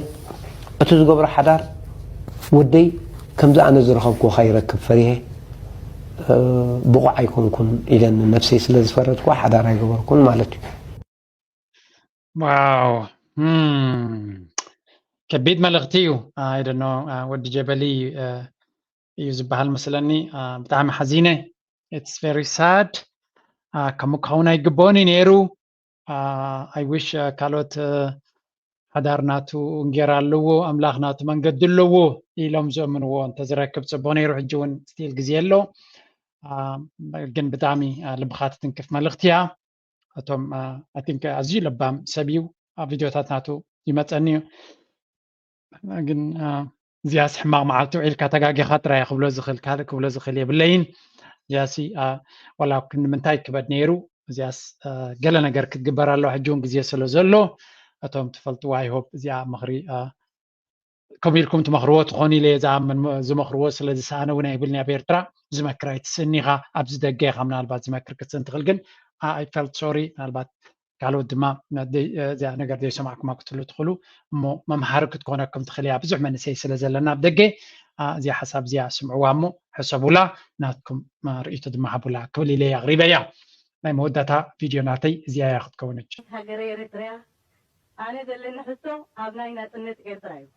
እቲ ዝገብሮ ሓዳር ወደይ ከምዚ ኣነ ዝረኸብኩዎ ከይረክብ ፈሪሄ፣ እ፣ ብቑዕ ኣይኮንኩን ኢለን ነብሰይ ስለ ዝፈረድኩ ሓዳር ኣይገበርኩን ማለት እዩ። ዋው። እም፣ ከቢድ መልእኽቲ እዩ። I don't know፣ አ፣ ወዲ ጀበሊ፣ እ፣ እዩ ዝበሃል መስለኒ። አ፣ ብጣዕሚ ሓዚነ። It's very sad። አ፣ ከምኡ ክኸውን ኣይግብኦን እዩ ነይሩ። አ፣ I wish፣ አ፣ ካልኦት፣ እ፣ ሓዳር ናቱ እንጌራ ኣለዎ፣ ኣምላኽ ናቱ መንገዲ ኣለዎ ኢሎም ዝእምንዎ እንተዝረክብ ጽቡቕ ነይሩ። ሕጂ እውን ስቲል ግዜ ኣሎ። አ፣ ግን ብጣዕሚ፣ አ፣ ልብኻ ትትንክፍ መልእኽቲ እያ። እቶም፣ አ፣ I think ኣዝዩ ለባም ሰብ እዩ። ኣብ ቪድዮታት ናቱ ይመጸኒ እዩ። ግን፣ አ፣ እዚኣስ ሕማቕ መዓልቲ ውዒልካ ተጋጊኻ ጥራይ ክብሎ ዝኽእል፣ ካልእ ክብሎ ዝኽእል የብለይን። እዚኣሲ፣ አ፣ ዋላ ክንዲ ምንታይ ክበድ ነይሩ። እዚኣስ፣ አ፣ ገለ ነገር ክትግበር ኣለዋ። ሕጂ እውን ግዜ ስለ ዘሎ፣ እቶም ትፈልጥዋ፣ I hope እዚኣ ምኽሪ፣ አ፣ ከምኡ ኢልኩም ትመኽርዎ ትኾኑ ኢለ እየ ዝኣምን። ም-፣ ዝመኽርዎ ስለ ዝሰኣነ እውን ኣይብልን። ኣብ ኤርትራ ዝመክር ኣይትስእን ኢኻ። ኣብዚ ደገ ኢኻ ምናልባት ዝመክር ክትስእን ትኽእል፣ ግን፣ አ፣ I felt sorry። ምናልባት ካልኦት ድማ፣ አ፣ ደይ-፣ አ፣ እዚኣ ነገር ዘይሰማዕኩማ ክትህሉ ትኽእሉ፣ እሞ መምሃሪ ክትኮነኩም ትኽእል እያ። ብዙሕ መንእሰይ ስለ ዘለና ኣብ ደገ፣ አ፣ እዚኣ ሓሳብ እዚኣ ስምዕዋ እሞ ሕሰቡላ፣ ናትኩም፣ አ፣ ርእይቶ ድማ ሃቡላ ክብል ኢለ እየ ኣቕሪበያ። ናይ መወዳእታ ቪድዮ ናተይ እዚኣ እያ ክትከውን። ሕጂ ሃገረ ኤርትራ፣ ኣነ ዘለኒ ሕቶ ኣብ ናይ ናጽነት ኤርትራ እዩ።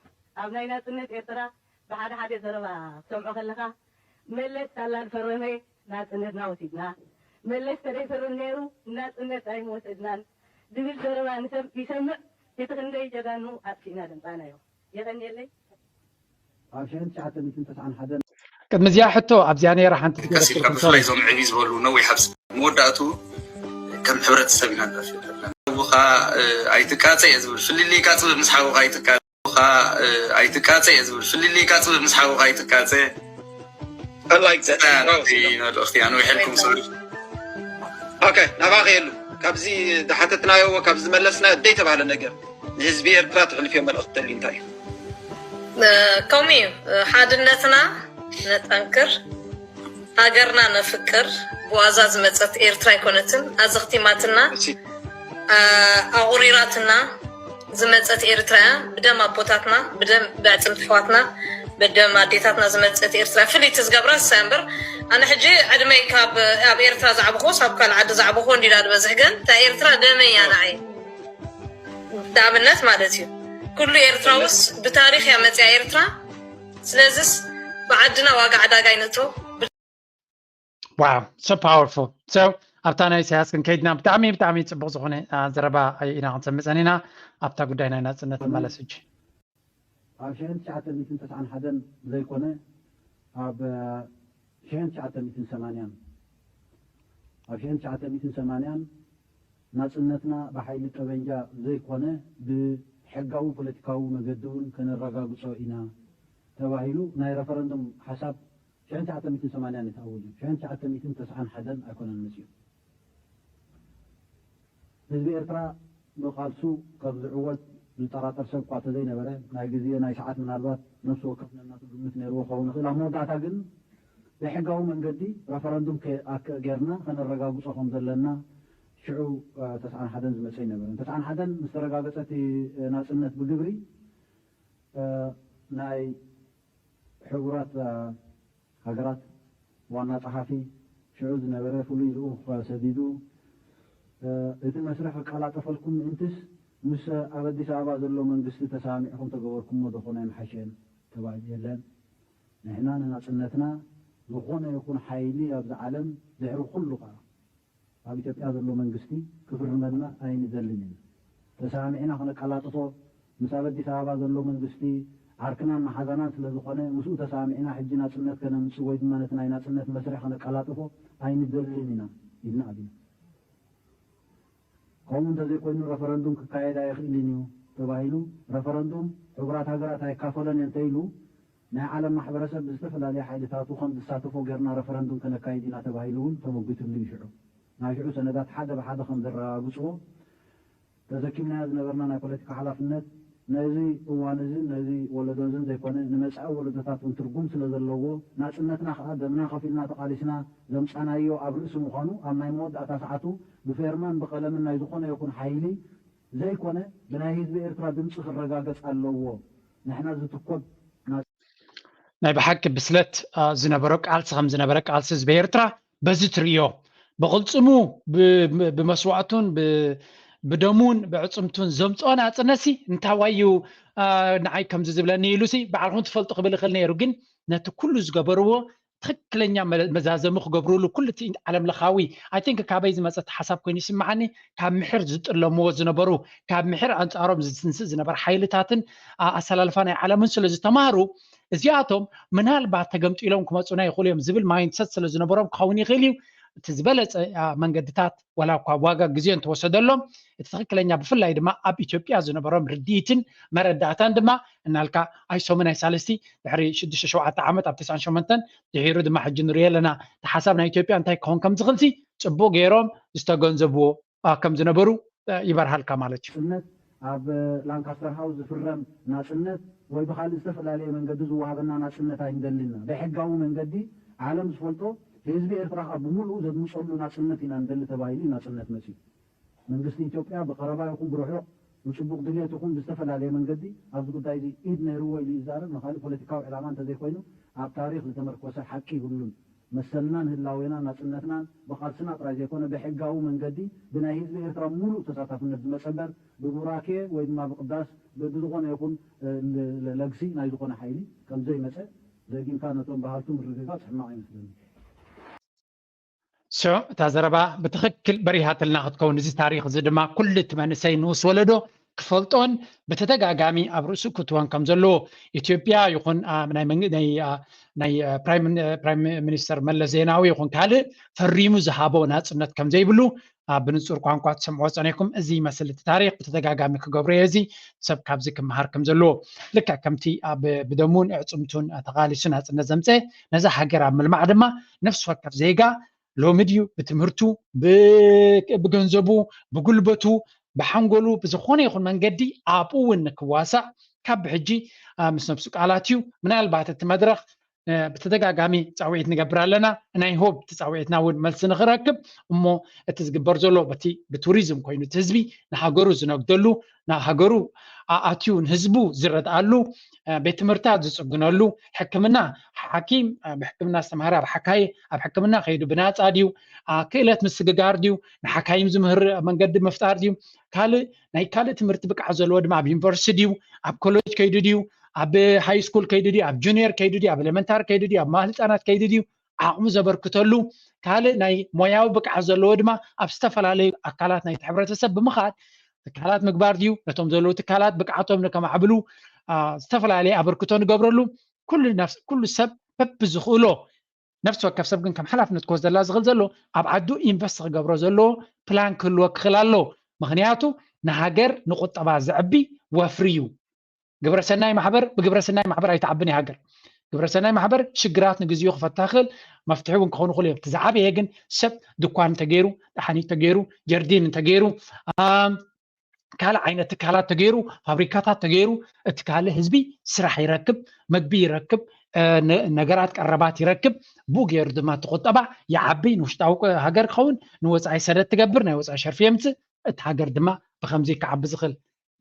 ኣብ ናይ ናጽነት ኤርትራ ብሓደ ሓደ ዘረባ ክትሰምዖ ከለኻ፣ መለስ ሳላ ዝፈረመ ናጽነትና ወሲድና፣ መለስ ተደይፈርም ነይሩ ናጽነት ኣይምወሰድናን ዝብል ዘረባ ንሰም-፣ ይሰምዕ፣ እቲ ክንደይ ጀጋኑ ኣጥፊእና ደምጻእናዮ። የቐንየለይ። ኣብ ሽሕን ትሽዓተ ሚእትን ተስዓን ሓደን ቅድሚ እዚኣ ሕቶ ኣብዚኣ ነይራ ሓንቲ ደስ ኢልካ፣ ክትገለጽ ብፍላይ እቶም ዕብይ ዝበሉ ነዊሕ ኣብ መወዳእቱ ከም ሕብረተሰብ ኢና ንጠፍእ ዘለና። ሓውኻ፣ እ፣ ኣይትቃጸ እየ ዝብል። ፍልልይካ ጽብብ ምስ ሓውኻ ኣይትቃጸ። ሓውኻ፣ እ፣ ኣይትቃጸ እየ ዝብል። ፍልልይካ ጽብብ ምስ ሓውኻ ኣይትቃጸ። I like that. ሰላም፣ Wow. እቲ መልእኽቲ ኣንዊሐልኩም፣ ሶሪ። ኦኬ፣ ናባኺ የሉ። ካብዚ ዝሓተትናዮ፣ ካብዚ ዝመለስናዮ ደይተባህለ ነገር ንህዝቢ ኤርትራ ትሕልፍዮ መልእኽቲ ተልዩ እንታይ እዩ? እ፣ ከምኡ እዩ። እ፣ ሓድነትና ነጠንክር፣ ሃገርና ነፍቅር። ብዋዛ ዝመጸት ኤርትራ ኣይኮነትን፣ ኣዘኽቲማትና፣ እሺ፣ እ፣ ኣቑሪራትና ዝመጸት ኤርትራ እያ። ብደም ኣቦታትና፣ ብደም ብዕጽምቲ ኣሕዋትና፣ ብደም ኣዴታትና ዝመጸት ኤርትራ ፍልይቲ ዝገብራ እሳ እያ እምበር፣ ኣነ ሕጂ ዕድመይ ካብ ኣብ ኤርትራ ዝዓበኹስ ኣብ ካልእ ዓዲ ዝዓበኹ እንዲዳ ዝበዝሕ፣ ግን እታ ኤርትራ ደመይ እያ ንዓይ። ንኣብነት ማለት እዩ፣ ኩሉ ኤርትራውስ ብታሪኽ እያ መጽያ ኤርትራ። ስለዚስ ብዓድና ዋጋ ዕዳጋ ይንእቶ። Wow, so powerful። So ኣብታ ናይ ኢሳያስ ክንከይድና፣ ብጣዕሚ ብጣዕሚ ጽቡቕ ዝኾነ፣ አ፣ ዘረባ ኢና ክንሰምዕ ጸኒና። ኣብታ ጉዳይ ናይ ናጽነት ንመለስ ሕጂ። ኣብ ሽሕን ትሽዓተ ሚእትን ተስዓን ሓደን ዘይኮነ፣ ኣብ ሽሕን ትሽዓተ ሚእትን ሰማንያን፣ ኣብ ሽሕን ትሽዓተ ሚእትን ሰማንያን ናጽነትና ብሓይሊ ጠበንጃ ዘይኮነ፣ ብሕጋዊ ፖለቲካዊ መገዲ እውን ከነረጋግጾ ኢና ተባሂሉ ናይ ረፈረንዱም ሓሳብ ሽሕን ትሽዓተ ሚእትን ሰማንያን እዩ ተኣዊጁ። ሽሕን ትሽዓተ ሚእትን ተስዓን ሓደን ኣይኮነን መጺኡ። ህዝቢ ኤርትራ ብቃልሱ ከም ዝዕወት ዝጠራጠር ሰብ እኳ ተዘይነበረ፣ ናይ ግዜ ናይ ሰዓት ምናልባት ነፍሲ ወከፍ ነናቱ ግምት ነይርዎ ክኸውን ይኽእል። ኣብ መወዳእታ ግን ብሕጋዊ መንገዲ ረፈረንዱም ከ-፣ ኣከ-፣ ጌርና ከነረጋግጾ ከም ዘለና ሽዑ፣ እ፣ ተስዓን ሓደን ዝመጸ ኣይነበረን። ተስዓን ሓደን ምስ ተረጋገጸ እቲ፣ እ፣ ናጽነት ብግብሪ፣ እ፣ ናይ ሕቡራት፣ እ፣ ሃገራት ዋና ጸሓፊ ሽዑ ዝነበረ ፍሉይ ልኡኽ ሰዲዱ፣ እ፣ እቲ መስርሕ ክቀላጠፈልኩም ምእንትስ ምስ ኣብ ኣዲስ ኣበባ ዘሎ መንግስቲ ተሰማሚዕኹም ተገበርኩሞ ዶ ኮነ ኣይምሓሸን ተባሂሉ። የለን፣ ንሕና ንናጽነትና ዝኾነ ይኹን ሓይሊ ኣብዚ ዓለም ድሕሪ ኩሉ ከኣ ኣብ ኢትዮጵያ ዘሎ መንግስቲ ክፍርመልና ኣይንደልን ኢና። ተሰማሚዕና ክነቀላጥፎ፣ ምስ ኣብ ኣዲስ ኣበባ ዘሎ መንግስቲ ዓርክናን መሓዛናን ስለ ዝኾነ ምስኡ ተሰማሚዕና ሕጂ ናጽነት ከነምጽእ ወይ ድማ ነቲ ናይ ናጽነት መስርሕ ከነቀላጥፎ ኣይንደልን ኢና ኢልና ኣቢና። ከምኡ እንተዘይኮይኑ ረፈረንዱም ክካየድ ኣይኽእልን እዩ ተባሂሉ። ረፈረንዱም ሕቡራት ሃገራት ኣይካፈሎን እየ እንተኢሉ ናይ ዓለም ማሕበረሰብ ብዝተፈላለየ ሓይልታቱ ከም ዝሳተፎ ጌርና ረፈረንዱም ከነካይድ ኢና ተባሂሉ እውን ተመጒትሉ እዩ። ሽዑ ናይ ሽዑ ሰነዳት ሓደ ብሓደ ከም ዘረጋግፅዎ ተዘኪምናዮ ዝነበርና ናይ ፖለቲካ ሓላፍነት ነዚ እዋን እዝን ነዚ ወለዶ እዝን ዘይኮነ ንመጻኢ ወለዶታት እውን ትርጉም ስለ ዘለዎ ናጽነትና ከዓ ደምና ከፊልና ተቓሊስና ዘምጻናዮ ኣብ ርእሲ ምዃኑ ኣብ ናይ መወዳእታ ሰዓቱ ብፌርማን ብቐለምን ናይ ዝኾነ ይኹን ሓይሊ ዘይኮነ ብናይ ህዝቢ ኤርትራ ድምፂ ክረጋገጽ ኣለዎ። ንሕና ዝትኮብ ናይ ብሓቂ ብስለት ዝነበሮ ቃልሲ ከም ዝነበረ ቃልሲ ህዝቢ ኤርትራ በዚ ትርእዮ ብቕልፅሙ ብመስዋእቱን ብደሙን ብዕፅምቱን ዘምፅኦ ናፅነሲ እንታዋይ እዩ ንዓይ ከምዚ ዝብለኒ ኢሉሲ ባዕልኹም ትፈልጡ ክብል ይኽእል ነይሩ። ግን ነቲ ኩሉ ዝገበርዎ ትኽክለኛ መዛዘሚ ክገብርሉ ኩሉ እቲ ዓለም ለኻዊ ኣይ ቲንክ ካበይ ዝመፀ ሓሳብ ኮይኑ ይስምዓኒ ካብ ምሕር ዝጥለምዎ ዝነበሩ ካብ ምሕር ኣንፃሮም ዝትንስእ ዝነበረ ሓይልታትን ኣሰላልፋ ናይ ዓለምን ስለ ዝተማሃሩ እዚኣቶም ምናልባት ተገምጢሎም ክመፁና ይኽእሉ እዮም ዝብል ማይንድሰት ስለ ዝነበሮም ክኸውን ይኽእል እዩ። እቲ ዝበለፀ መንገድታት ዋላ እኳ ዋጋ ግዜ እንተወሰደሎም እቲ ትኽክለኛ ብፍላይ ድማ ኣብ ኢትዮጵያ ዝነበሮም ርድኢትን መረዳእታን ድማ እናልካ ኣይሶምን ኣይሳልስቲ ድሕሪ ሽዱሽተ ሸውዓተ ዓመት ኣብ ተስዓን ሸሞንተን ድሒሩ ድማ ሕጂ ንሪኦ ኣለና። እቲ ሓሳብ ናይ ኢትዮጵያ እንታይ ክኸውን ከም ዝኽእልሲ ፅቡቅ ገይሮም ዝተገንዘብዎ ከም ዝነበሩ ይበርሃልካ ማለት እዩ። ናፅነት ኣብ ላንካስተር ሃውስ ዝፍረም ናፅነት ወይ ብካልእ ዝተፈላለየ መንገዲ ዝወሃበና ናፅነት ኣይንደልን ኢና። ብሕጋዊ መንገዲ ዓለም ዝፈልጦ ህዝቢ ኤርትራ ከዓ ብምሉኡ ዘድምፀሉ ናፅነት ኢና ንደሊ ተባሂሉ እዩ ናፅነት መፅዩ። መንግስቲ ኢትዮጵያ ብቀረባ ይኹን ብርሑቕ ብፅቡቕ ድልየት ይኹን ብዝተፈላለየ መንገዲ ኣብዚ ጉዳይ እዚ ኢድ ነይርዎ ኢሉ ይዛረብ ንካልእ ፖለቲካዊ ዕላማ እንተዘይኮይኑ ኣብ ታሪክ ዝተመርኮሰ ሓቂ ይብሉን። መሰልናን ህላዌናን ናፅነትናን ብቃልስና ጥራይ ዘይኮነ ብሕጋዊ መንገዲ ብናይ ህዝቢ ኤርትራ ሙሉእ ተሳታፍነት ዝመፀ እምበር ብቡራኬ ወይ ድማ ብቅዳስ ብዝኾነ ይኹን ለግሲ ናይ ዝኾነ ሓይሊ ከምዘይመፀ ደጊምካ ነቶም በሃልቱ ምርግጋፅ ሕማቕ ኣይመስለኒ። ስዑ እታ ዘረባ ብትኽክል በሪሃትልና ክትከውን እዚ ታሪክ እዚ ድማ ኩሉ እቲ መንእሰይ ንኡስ ወለዶ ክፈልጦን ብተደጋጋሚ ኣብ ርእሱ ክትወን ከም ዘለዎ ኢትዮጵያ ይኹን ናይ ፕራይም ሚኒስተር መለስ ዜናዊ ይኹን ካልእ ፈሪሙ ዝሃቦ ናፅነት ከም ዘይብሉ ብንፁር ቋንቋ ትሰምዕዎ ፀኒሕኩም። እዚ ይመስል እቲ ታሪክ ብተደጋጋሚ ክገብሮ እየ እዚ ሰብ ካብዚ ክመሃር ከም ዘለዎ ልክዕ ከምቲ ብደሙን ዕፅምቱን ተቓሊሱ ናፅነት ዘምፀ ነዛ ሃገር ኣብ ምልማዕ ድማ ነፍሲ ወከፍ ዜጋ ሎሚ ድዩ ብትምህርቱ ብገንዘቡ ብጉልበቱ ብሓንጎሉ ብዝኾነ ይኹን መንገዲ ኣብኡ እውን ንክዋሳእ ካብ ብሕጂ ምስ ነብሱ ቃላት እዩ። ምናልባት እቲ መድረኽ ብተደጋጋሚ ፃውዒት ንገብር ኣለና ናይ ሆብ እቲ ፃውዒትና እውን መልሲ ንክረክብ እሞ እቲ ዝግበር ዘሎ በቲ ብቱሪዝም ኮይኑ እቲ ህዝቢ ንሃገሩ ዝነግደሉ ንሃገሩ ኣትዩ ንህዝቡ ዝረድኣሉ ቤት ትምህርታት ዝፅግነሉ ሕክምና ሓኪም ብሕክምና ዝተምሃረ ኣብ ሓካይ ኣብ ሕክምና ከይዱ ብናፃ ድዩ ክእለት ምስግጋር ድዩ ንሓካይም ዝምህር መንገዲ ምፍጣር ድዩ ካልእ ናይ ካልእ ትምህርቲ ብቅዓት ዘለዎ ድማ ኣብ ዩኒቨርሲቲ ድዩ ኣብ ኮሌጅ ከይዱ ድዩ ኣብ ሃይ ስኩል ከይዱ ድዩ ኣብ ጁኒየር ከይዱ ድዩ ኣብ ኤሌመንታሪ ከይዱ ድዩ ኣብ መዋል ህፃናት ከይዱ ድዩ ዓቕሙ ዘበርክተሉ ካልእ ናይ ሞያዊ ብቅዓት ዘለዎ ድማ ኣብ ዝተፈላለዩ ኣካላት ናይቲ ሕብረተሰብ ብምኻድ ትካላት ምግባር ድዩ ነቶም ዘለዉ ትካላት ብቅዓቶም ንከማዕብሉ ዝተፈላለየ ኣበርክቶ ንገብረሉ ኩሉ ሰብ በብዝኽእሎ ነፍሲ ወከፍ ሰብ ግን ከም ሓላፍነት ክወስደላ ዝኽእል ዘሎ ኣብ ዓዱ ኢንቨስት ክገብሮ ዘለዎ ፕላን ክህልዎ ክኽእል ኣለዎ። ምኽንያቱ ንሃገር ንቁጠባ ዘዕቢ ወፍሪ እዩ። ግብረሰናይ ማሕበር ብግብረሰናይ ማሕበር ኣይትዓብን እያ ሃገር። ግብረሰናይ ማሕበር ሽግራት ንግዚኡ ክፈታ ክእል መፍትሒ እውን ክኾኑ ክእሉ እዮም። እቲ ዝዓበየ ግን ሰብ ድኳን እንተገይሩ፣ ጣሓኒት እንተገይሩ፣ ጀርዲን እንተገይሩ፣ ካልእ ዓይነት ትካላት ተገይሩ፣ ፋብሪካታት ተገይሩ፣ እቲ ካልእ ህዝቢ ስራሕ ይረክብ፣ መግቢ ይረክብ፣ ነገራት ቀረባት ይረክብ። ብኡ ገይሩ ድማ እቲ ቁጠባ ይዓቢ፣ ንውሽጣዊ ሃገር ክኸውን፣ ንወፃኢ ሰደድ ትገብር፣ ናይ ወፃኢ ሸርፊ የምፅእ፣ እቲ ሃገር ድማ ብከምዚ ክዓቢ ዝኽእል።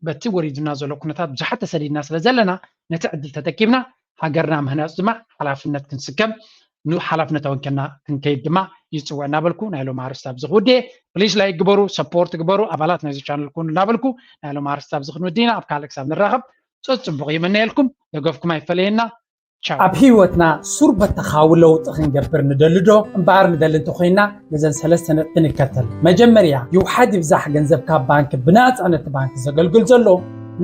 በቲ ወሪዱና ዘሎ ኩነታት ብዙሓት ተሰዲድና ስለ ዘለና ነቲ ዕድል ተጠቂምና ሃገርና ምህናፅ ድማ ሓላፍነት ክንስከም ንሓላፍነታዊ ኮንና ክንከይድ ድማ ይፅውዕ እናበልኩ ናይ ሎም ኣርስቲ ኣብዚ ክውድእ ፕሊስ ላይክ ግበሩ ሰፖርት ግበሩ ኣባላት ናይዚ ቻነል ኩኑ እናበልኩ ናይ ሎም ኣርስቲ ኣብዚ ክንውድእ ኢና ኣብ ካልእ ክሳብ ንራኸብ ፀፅቡቕ ይምነየልኩም ደገፍኩም ኣይፈለየና ቻው ኣብ ህይወትና ሱር በተኻዊ ለውጢ ክንገብር ንደሊ ዶ እምበኣር ንደሊ እንተኾይንና ነዘን ሰለስተ ነጥቢ ንከተል። መጀመርያ ይውሓድ ይብዛሕ ገንዘብካ ኣብ ባንኪ ብናጻ ነቲ ባንኪ ዘገልግል ዘሎ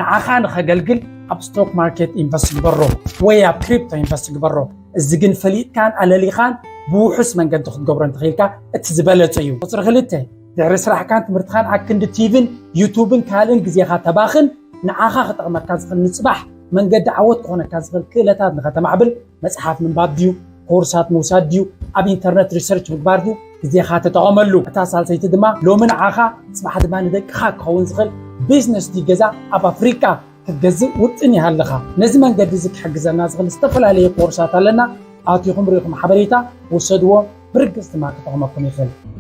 ንዓኻ ንኸገልግል ኣብ ስቶክ ማርኬት ኢንቨስት ግበሮ ወይ ኣብ ክሪፕቶ ኢንቨስት ግበሮ። እዚ ግን ፈሊጥካን ኣለሊኻን ብውሑስ መንገዲ ክትገብሮ እንተኽኢልካ እቲ ዝበለጸ እዩ። ቁፅሪ ክልተ፣ ድሕሪ ስራሕካን ትምህርትኻን ኣክንዲ ቲቪን ዩቱብን ካልእን ግዜኻ ተባኽን ንዓኻ ክጠቕመካ ዝኽእል ንፅባሕ መንገዲ ዓወት ክኾነካ ዝኽእል ክእለታት ንኸተማዕብል መፅሓፍ ምንባብ ድዩ፣ ኮርሳት ምውሳድ ድዩ፣ ኣብ ኢንተርነት ሪሰርች ምግባር ድዩ፣ ግዜኻ ተጠቐመሉ። እታ ሳልሰይቲ ድማ ሎሚ ንዓኻ ፅባሕ ድማ ንደቅኻ ክኸውን ዝኽእል ቢዝነስ ድዩ ገዛ ኣብ ኣፍሪቃ ክትገዝእ ውጥን ይሃለኻ። ነዚ መንገዲ እዚ ክሕግዘና ዝኽእል ዝተፈላለየ ኮርሳት ኣለና። ኣቲኹም ርኢኹም ሓበሬታ ውሰድዎ፣ ብርግፅ ድማ ክጠቕመኩም ይኽእል።